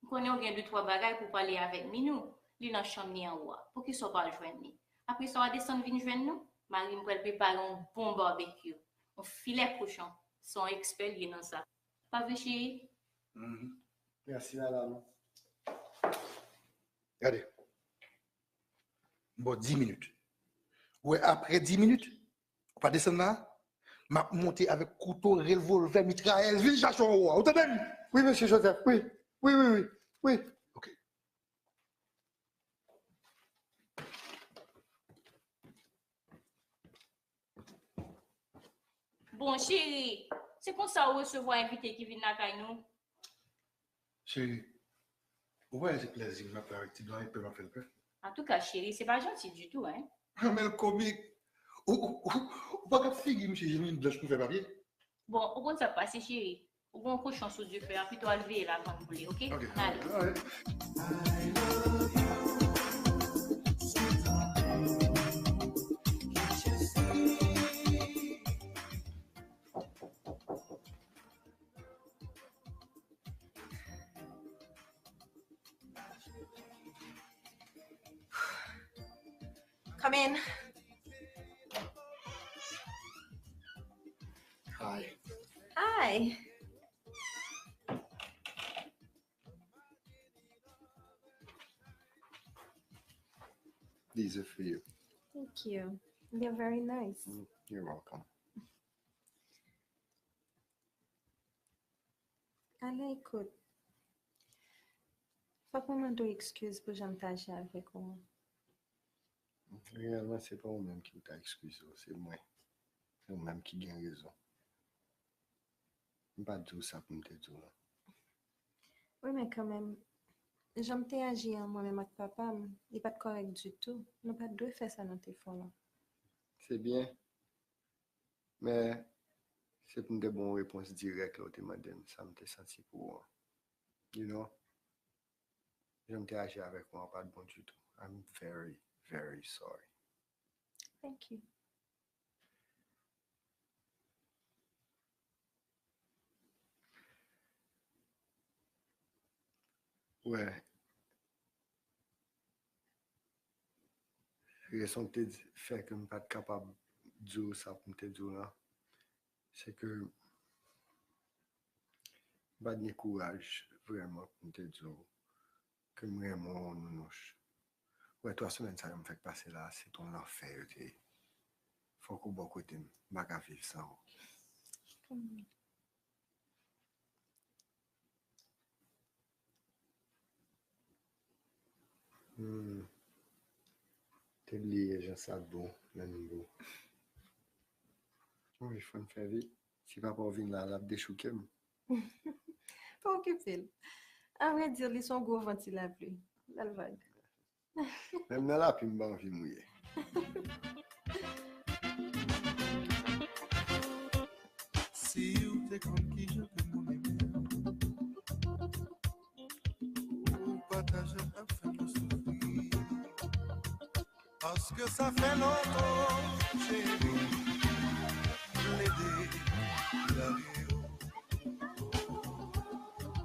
m konnen w gen de twa bagay pou w pale avèk Minou. Li nan chanm li anwo a. Poukisa w pa al jwenn li? Apre sa, w a desann vin jwenn nou. Mari m pral prepare yon bon babekyou. Yon filè kochon. Se yon ekspè l ye nan sa. Pa vre, cheri? Mèsi, madanm. Gade. M ba w dis minit. Ou wè, apre dis minit, ou pa desann la, m ap monte avèk kouto, revòlvè, mitrayèz, vin chache w anwo a. Ou tande m? Wi, mesye Joseph, wi. Wi, wi, wi. Wi. Ok. Bon, cheri, se konsa ou resevwa envite ki vin lakay nou? Cheri, ou pa wè se plèzi m ap pran avèk ti blan e pè m ap fè l pè? Antouka, cheri, se pa janti ditou, en. Ah, men l komik. Ou, ou, ou, ou pa gad figi misye, je m vin blanch kou fè papye. Bon, ou konn sa k pase, cheri. Ou gen yon kochon sou dife a, pito al veye l avan l boule, oke? Ann ale. Come in. Hi. Hi. These are for you. Thank you. They're very nice. Mm, you're welcome. Alain, ekout. Fòk mwen mande w ekskiz pou jan m t aji avèk ou an. Reyèlman, se pa ou menm ki pou ta ekskize w, se mwen. Se ou menm ki gen rezon. M pa t di w sa pou m te di w la. Wi, men kanmenm, jan m te aji an mwen menm ak papa m, li pa t kòrèk ditou. Nou pa t dwe fè sa nou te fè w lan. Se byen. Men, se pou m te ba w yon repons dirèk lè w te mande m sa m te santi pou ou an. You know? Jan m te aji avèk ou an pa t bon ditou. I'm very, very sorry. Thank you. Wè, rezon k te di, fè ke m pa t kapab di w sa pou m te di w lan, se ke m pa t gen kouraj vrèman pou m te di w ke m renmen w, Nounouch. Wè, twa semèn sa yo m fèk pase la, se t on lanfè yo te ye. Fòk ou bò kote m, m pa ka viv san ou. Hmm. Te bliye jan sa bon lè nou bo. Wi, fò n fè vit. Si papa w vin la, l ap dechouke m. Pa okipe l. Avrèdi, li se yon gwo van ti lapli. Bèl vag. Menm nan lapli m pa anvi mouye. Si w te konn kijan ke m renmen w, ou pa ta janm ap fè mwen soufri. Paske sa fè lontan, cheri, m plede lage w.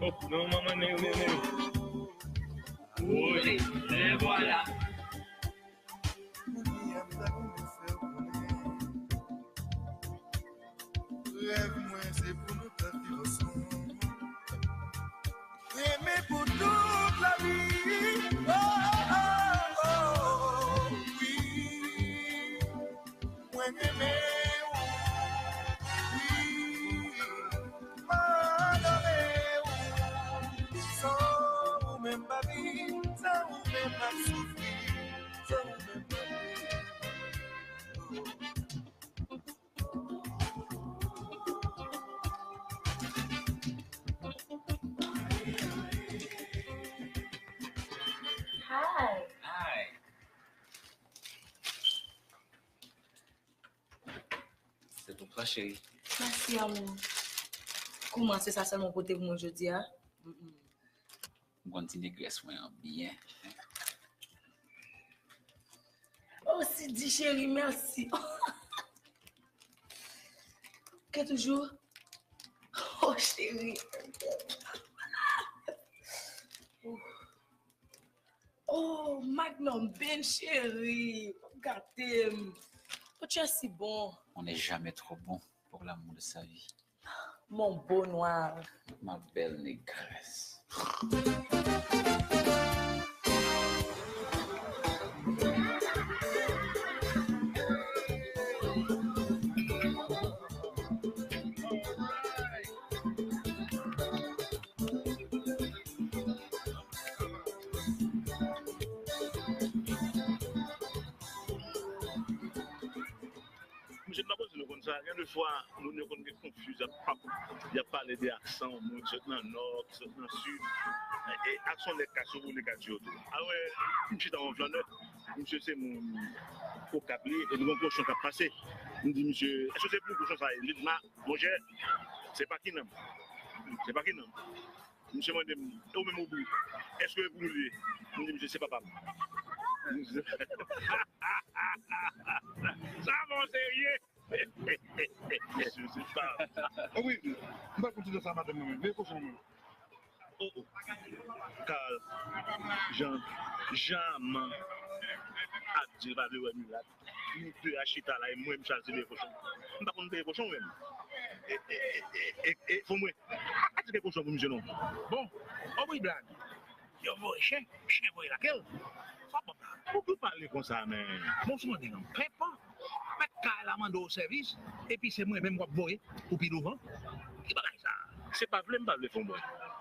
Oh, non, manman, men yo, men yo. Woy, e vwala. Kounye a m ta renmen fè w konnen rèv mwen se pou nou ta viv ansanm. Renmen w, wi, m adore w. San ou menm pa viv, san ou menm m ap soufri, san ou menm m ap viv. Hi. Hi. Se tou pran, cheri. Mèsi, amou. Kouman, se sa sèlman w pote pou mwen jodi a? Mm-mm. M konn ti negrès mwen an byen. Oh, Siddhi, cheri, mèsi. Ke toujou? Oh, cheri. Oh. Oh, Magnum Ben, cheri, w ap gate m. Poutchè si bon. On n'est jamais trop bon pour l'amour de sa vie. Mon beau noir. Ma belle négresse. Misye, m pa panse nou konn sa. Gen de fwa, moun yo konn gen konfiz, y ap, y ap pale de aksan, moun ki sot nan nò, ki sot nan sid. E, e aksan nèg ka sou moun, nèg ka di yo tou. Alò, m chita yon flannè, misye se moun Okap li, epi gon kochon k ap pase. M di misye, èske se pou kochon sa ye? Li di, ma, monchè, se pa ki nanm. Se pa ki nanm. Misye mande m, e ou menm ou bri, èske e pou nou li ye? M di misye, se papa m. Sa bon serye. Misye, se pa. O wi, m pral kontinye sa maten mwen menm. Veye kochon mwen. Oh, oh. Carl, Jean, Jean, man. Adye, pa vle wè milat. Nou de a chita la, e mwen, m chal se veye kochon. M pa konn veye kochon, menm. E, e, e, e, e, e, fò mwen. Pa tire kochon pou misye, non. Bon, o wi, blag. Yo voye chen, chen voye lake l. Fò bon, blag. Ou pou pale konsa, men. Bon, sou mande non. Penpan. Mèt kay la mande w sèvis, epi se mwen menm w ap voye pou pi douvan. Ki bagay sa? Se pa vle m pa vle fon bò.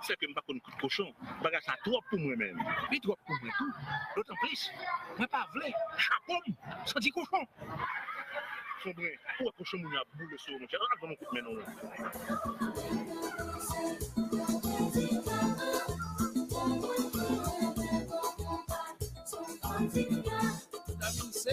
Se ke m pa konn kout kochon. Bagay sa twòp pou mwen menm. Li twòp pou mwen tou. Dotan plis, mwen pa vle chapo m santi kochon. Fon bren, ou wè kochon moun yo ap boule sou ou, monchè. Al ban m yon kout men non. Vitamin C.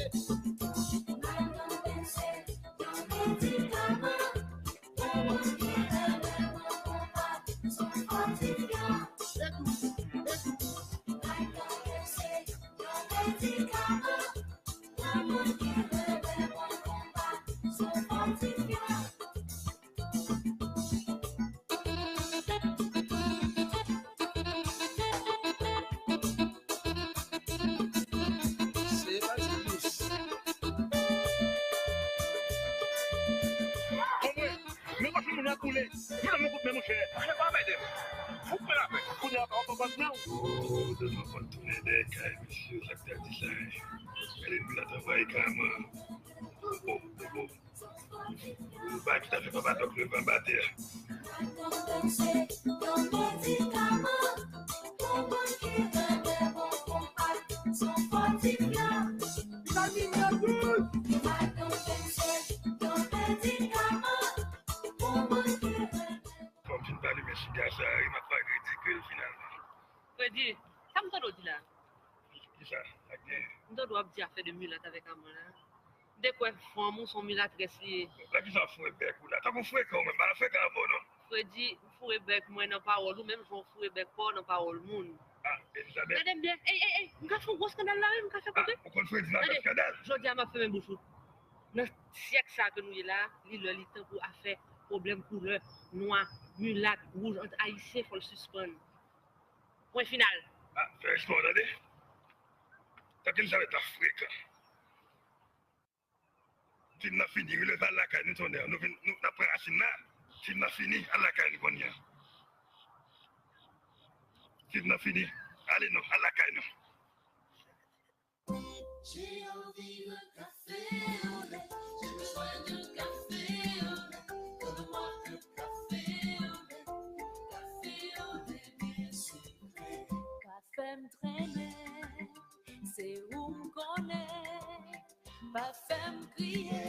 Se pa ti dous. Anmwe, men kochon moun nan koule. Mwen nan mwen kout men monchè. Monchè pa anmède m. Fout mwen lapè. Kounye a pa w konprann non. Ou de nou konn tounen dèyè kay misye, sa k te di sa. Gade m la travay kaman. Oh, oh, oh. Ou pa tout à fait papa dòk levan batè. Fò m fin pa limen siga sa, wi, m ap parèt ridikil finalman. Fredi, sa m tande w di la? Kisa? Sa k genyen? M tande w ap di afè de milat avèk Aman la. M te kwè fanm ou se yon milatrès li ye. Nan kisa w ap foure bèk ou la? Tankou frekan ou menm, pa nan frekan avè w non. Fredi, m foure bèk mwen nan pawòl ou, menm jan w foure bèk pa w nan pawòl moun. Ah, Elizabeth. Gade m byen. Ey, ey, ey, m ka fè yon gwo eskandal la wi, m ka fè koze. Ah, ou konn Fredi nan fè eskandal? Jodi a m ap fèmen bouch ou. Nan syèk sa ke nou ye la, li lè li tan pou afè pwoblèm koulè, nwa, milat, wouj ant Ayisyen, fò l sispann. Pwen final. Ah, fè respè w tande. Tank Elizabeth ap frekan. Fim nan fini, wi, leve al lakay nou, tonnè. Nou vin, nou, n ap pran rasin nan. Fim nan fini, al lakay nou kounye a. Fim nan fini. Ale non, al lakay nou. J'ai envie d'un café au lait. Mwen nou ka feel it, kòman nou ka feel it, ka feel it byen sikre. Pa fè m trennen, se ou m konnen. Pa fè m kriye,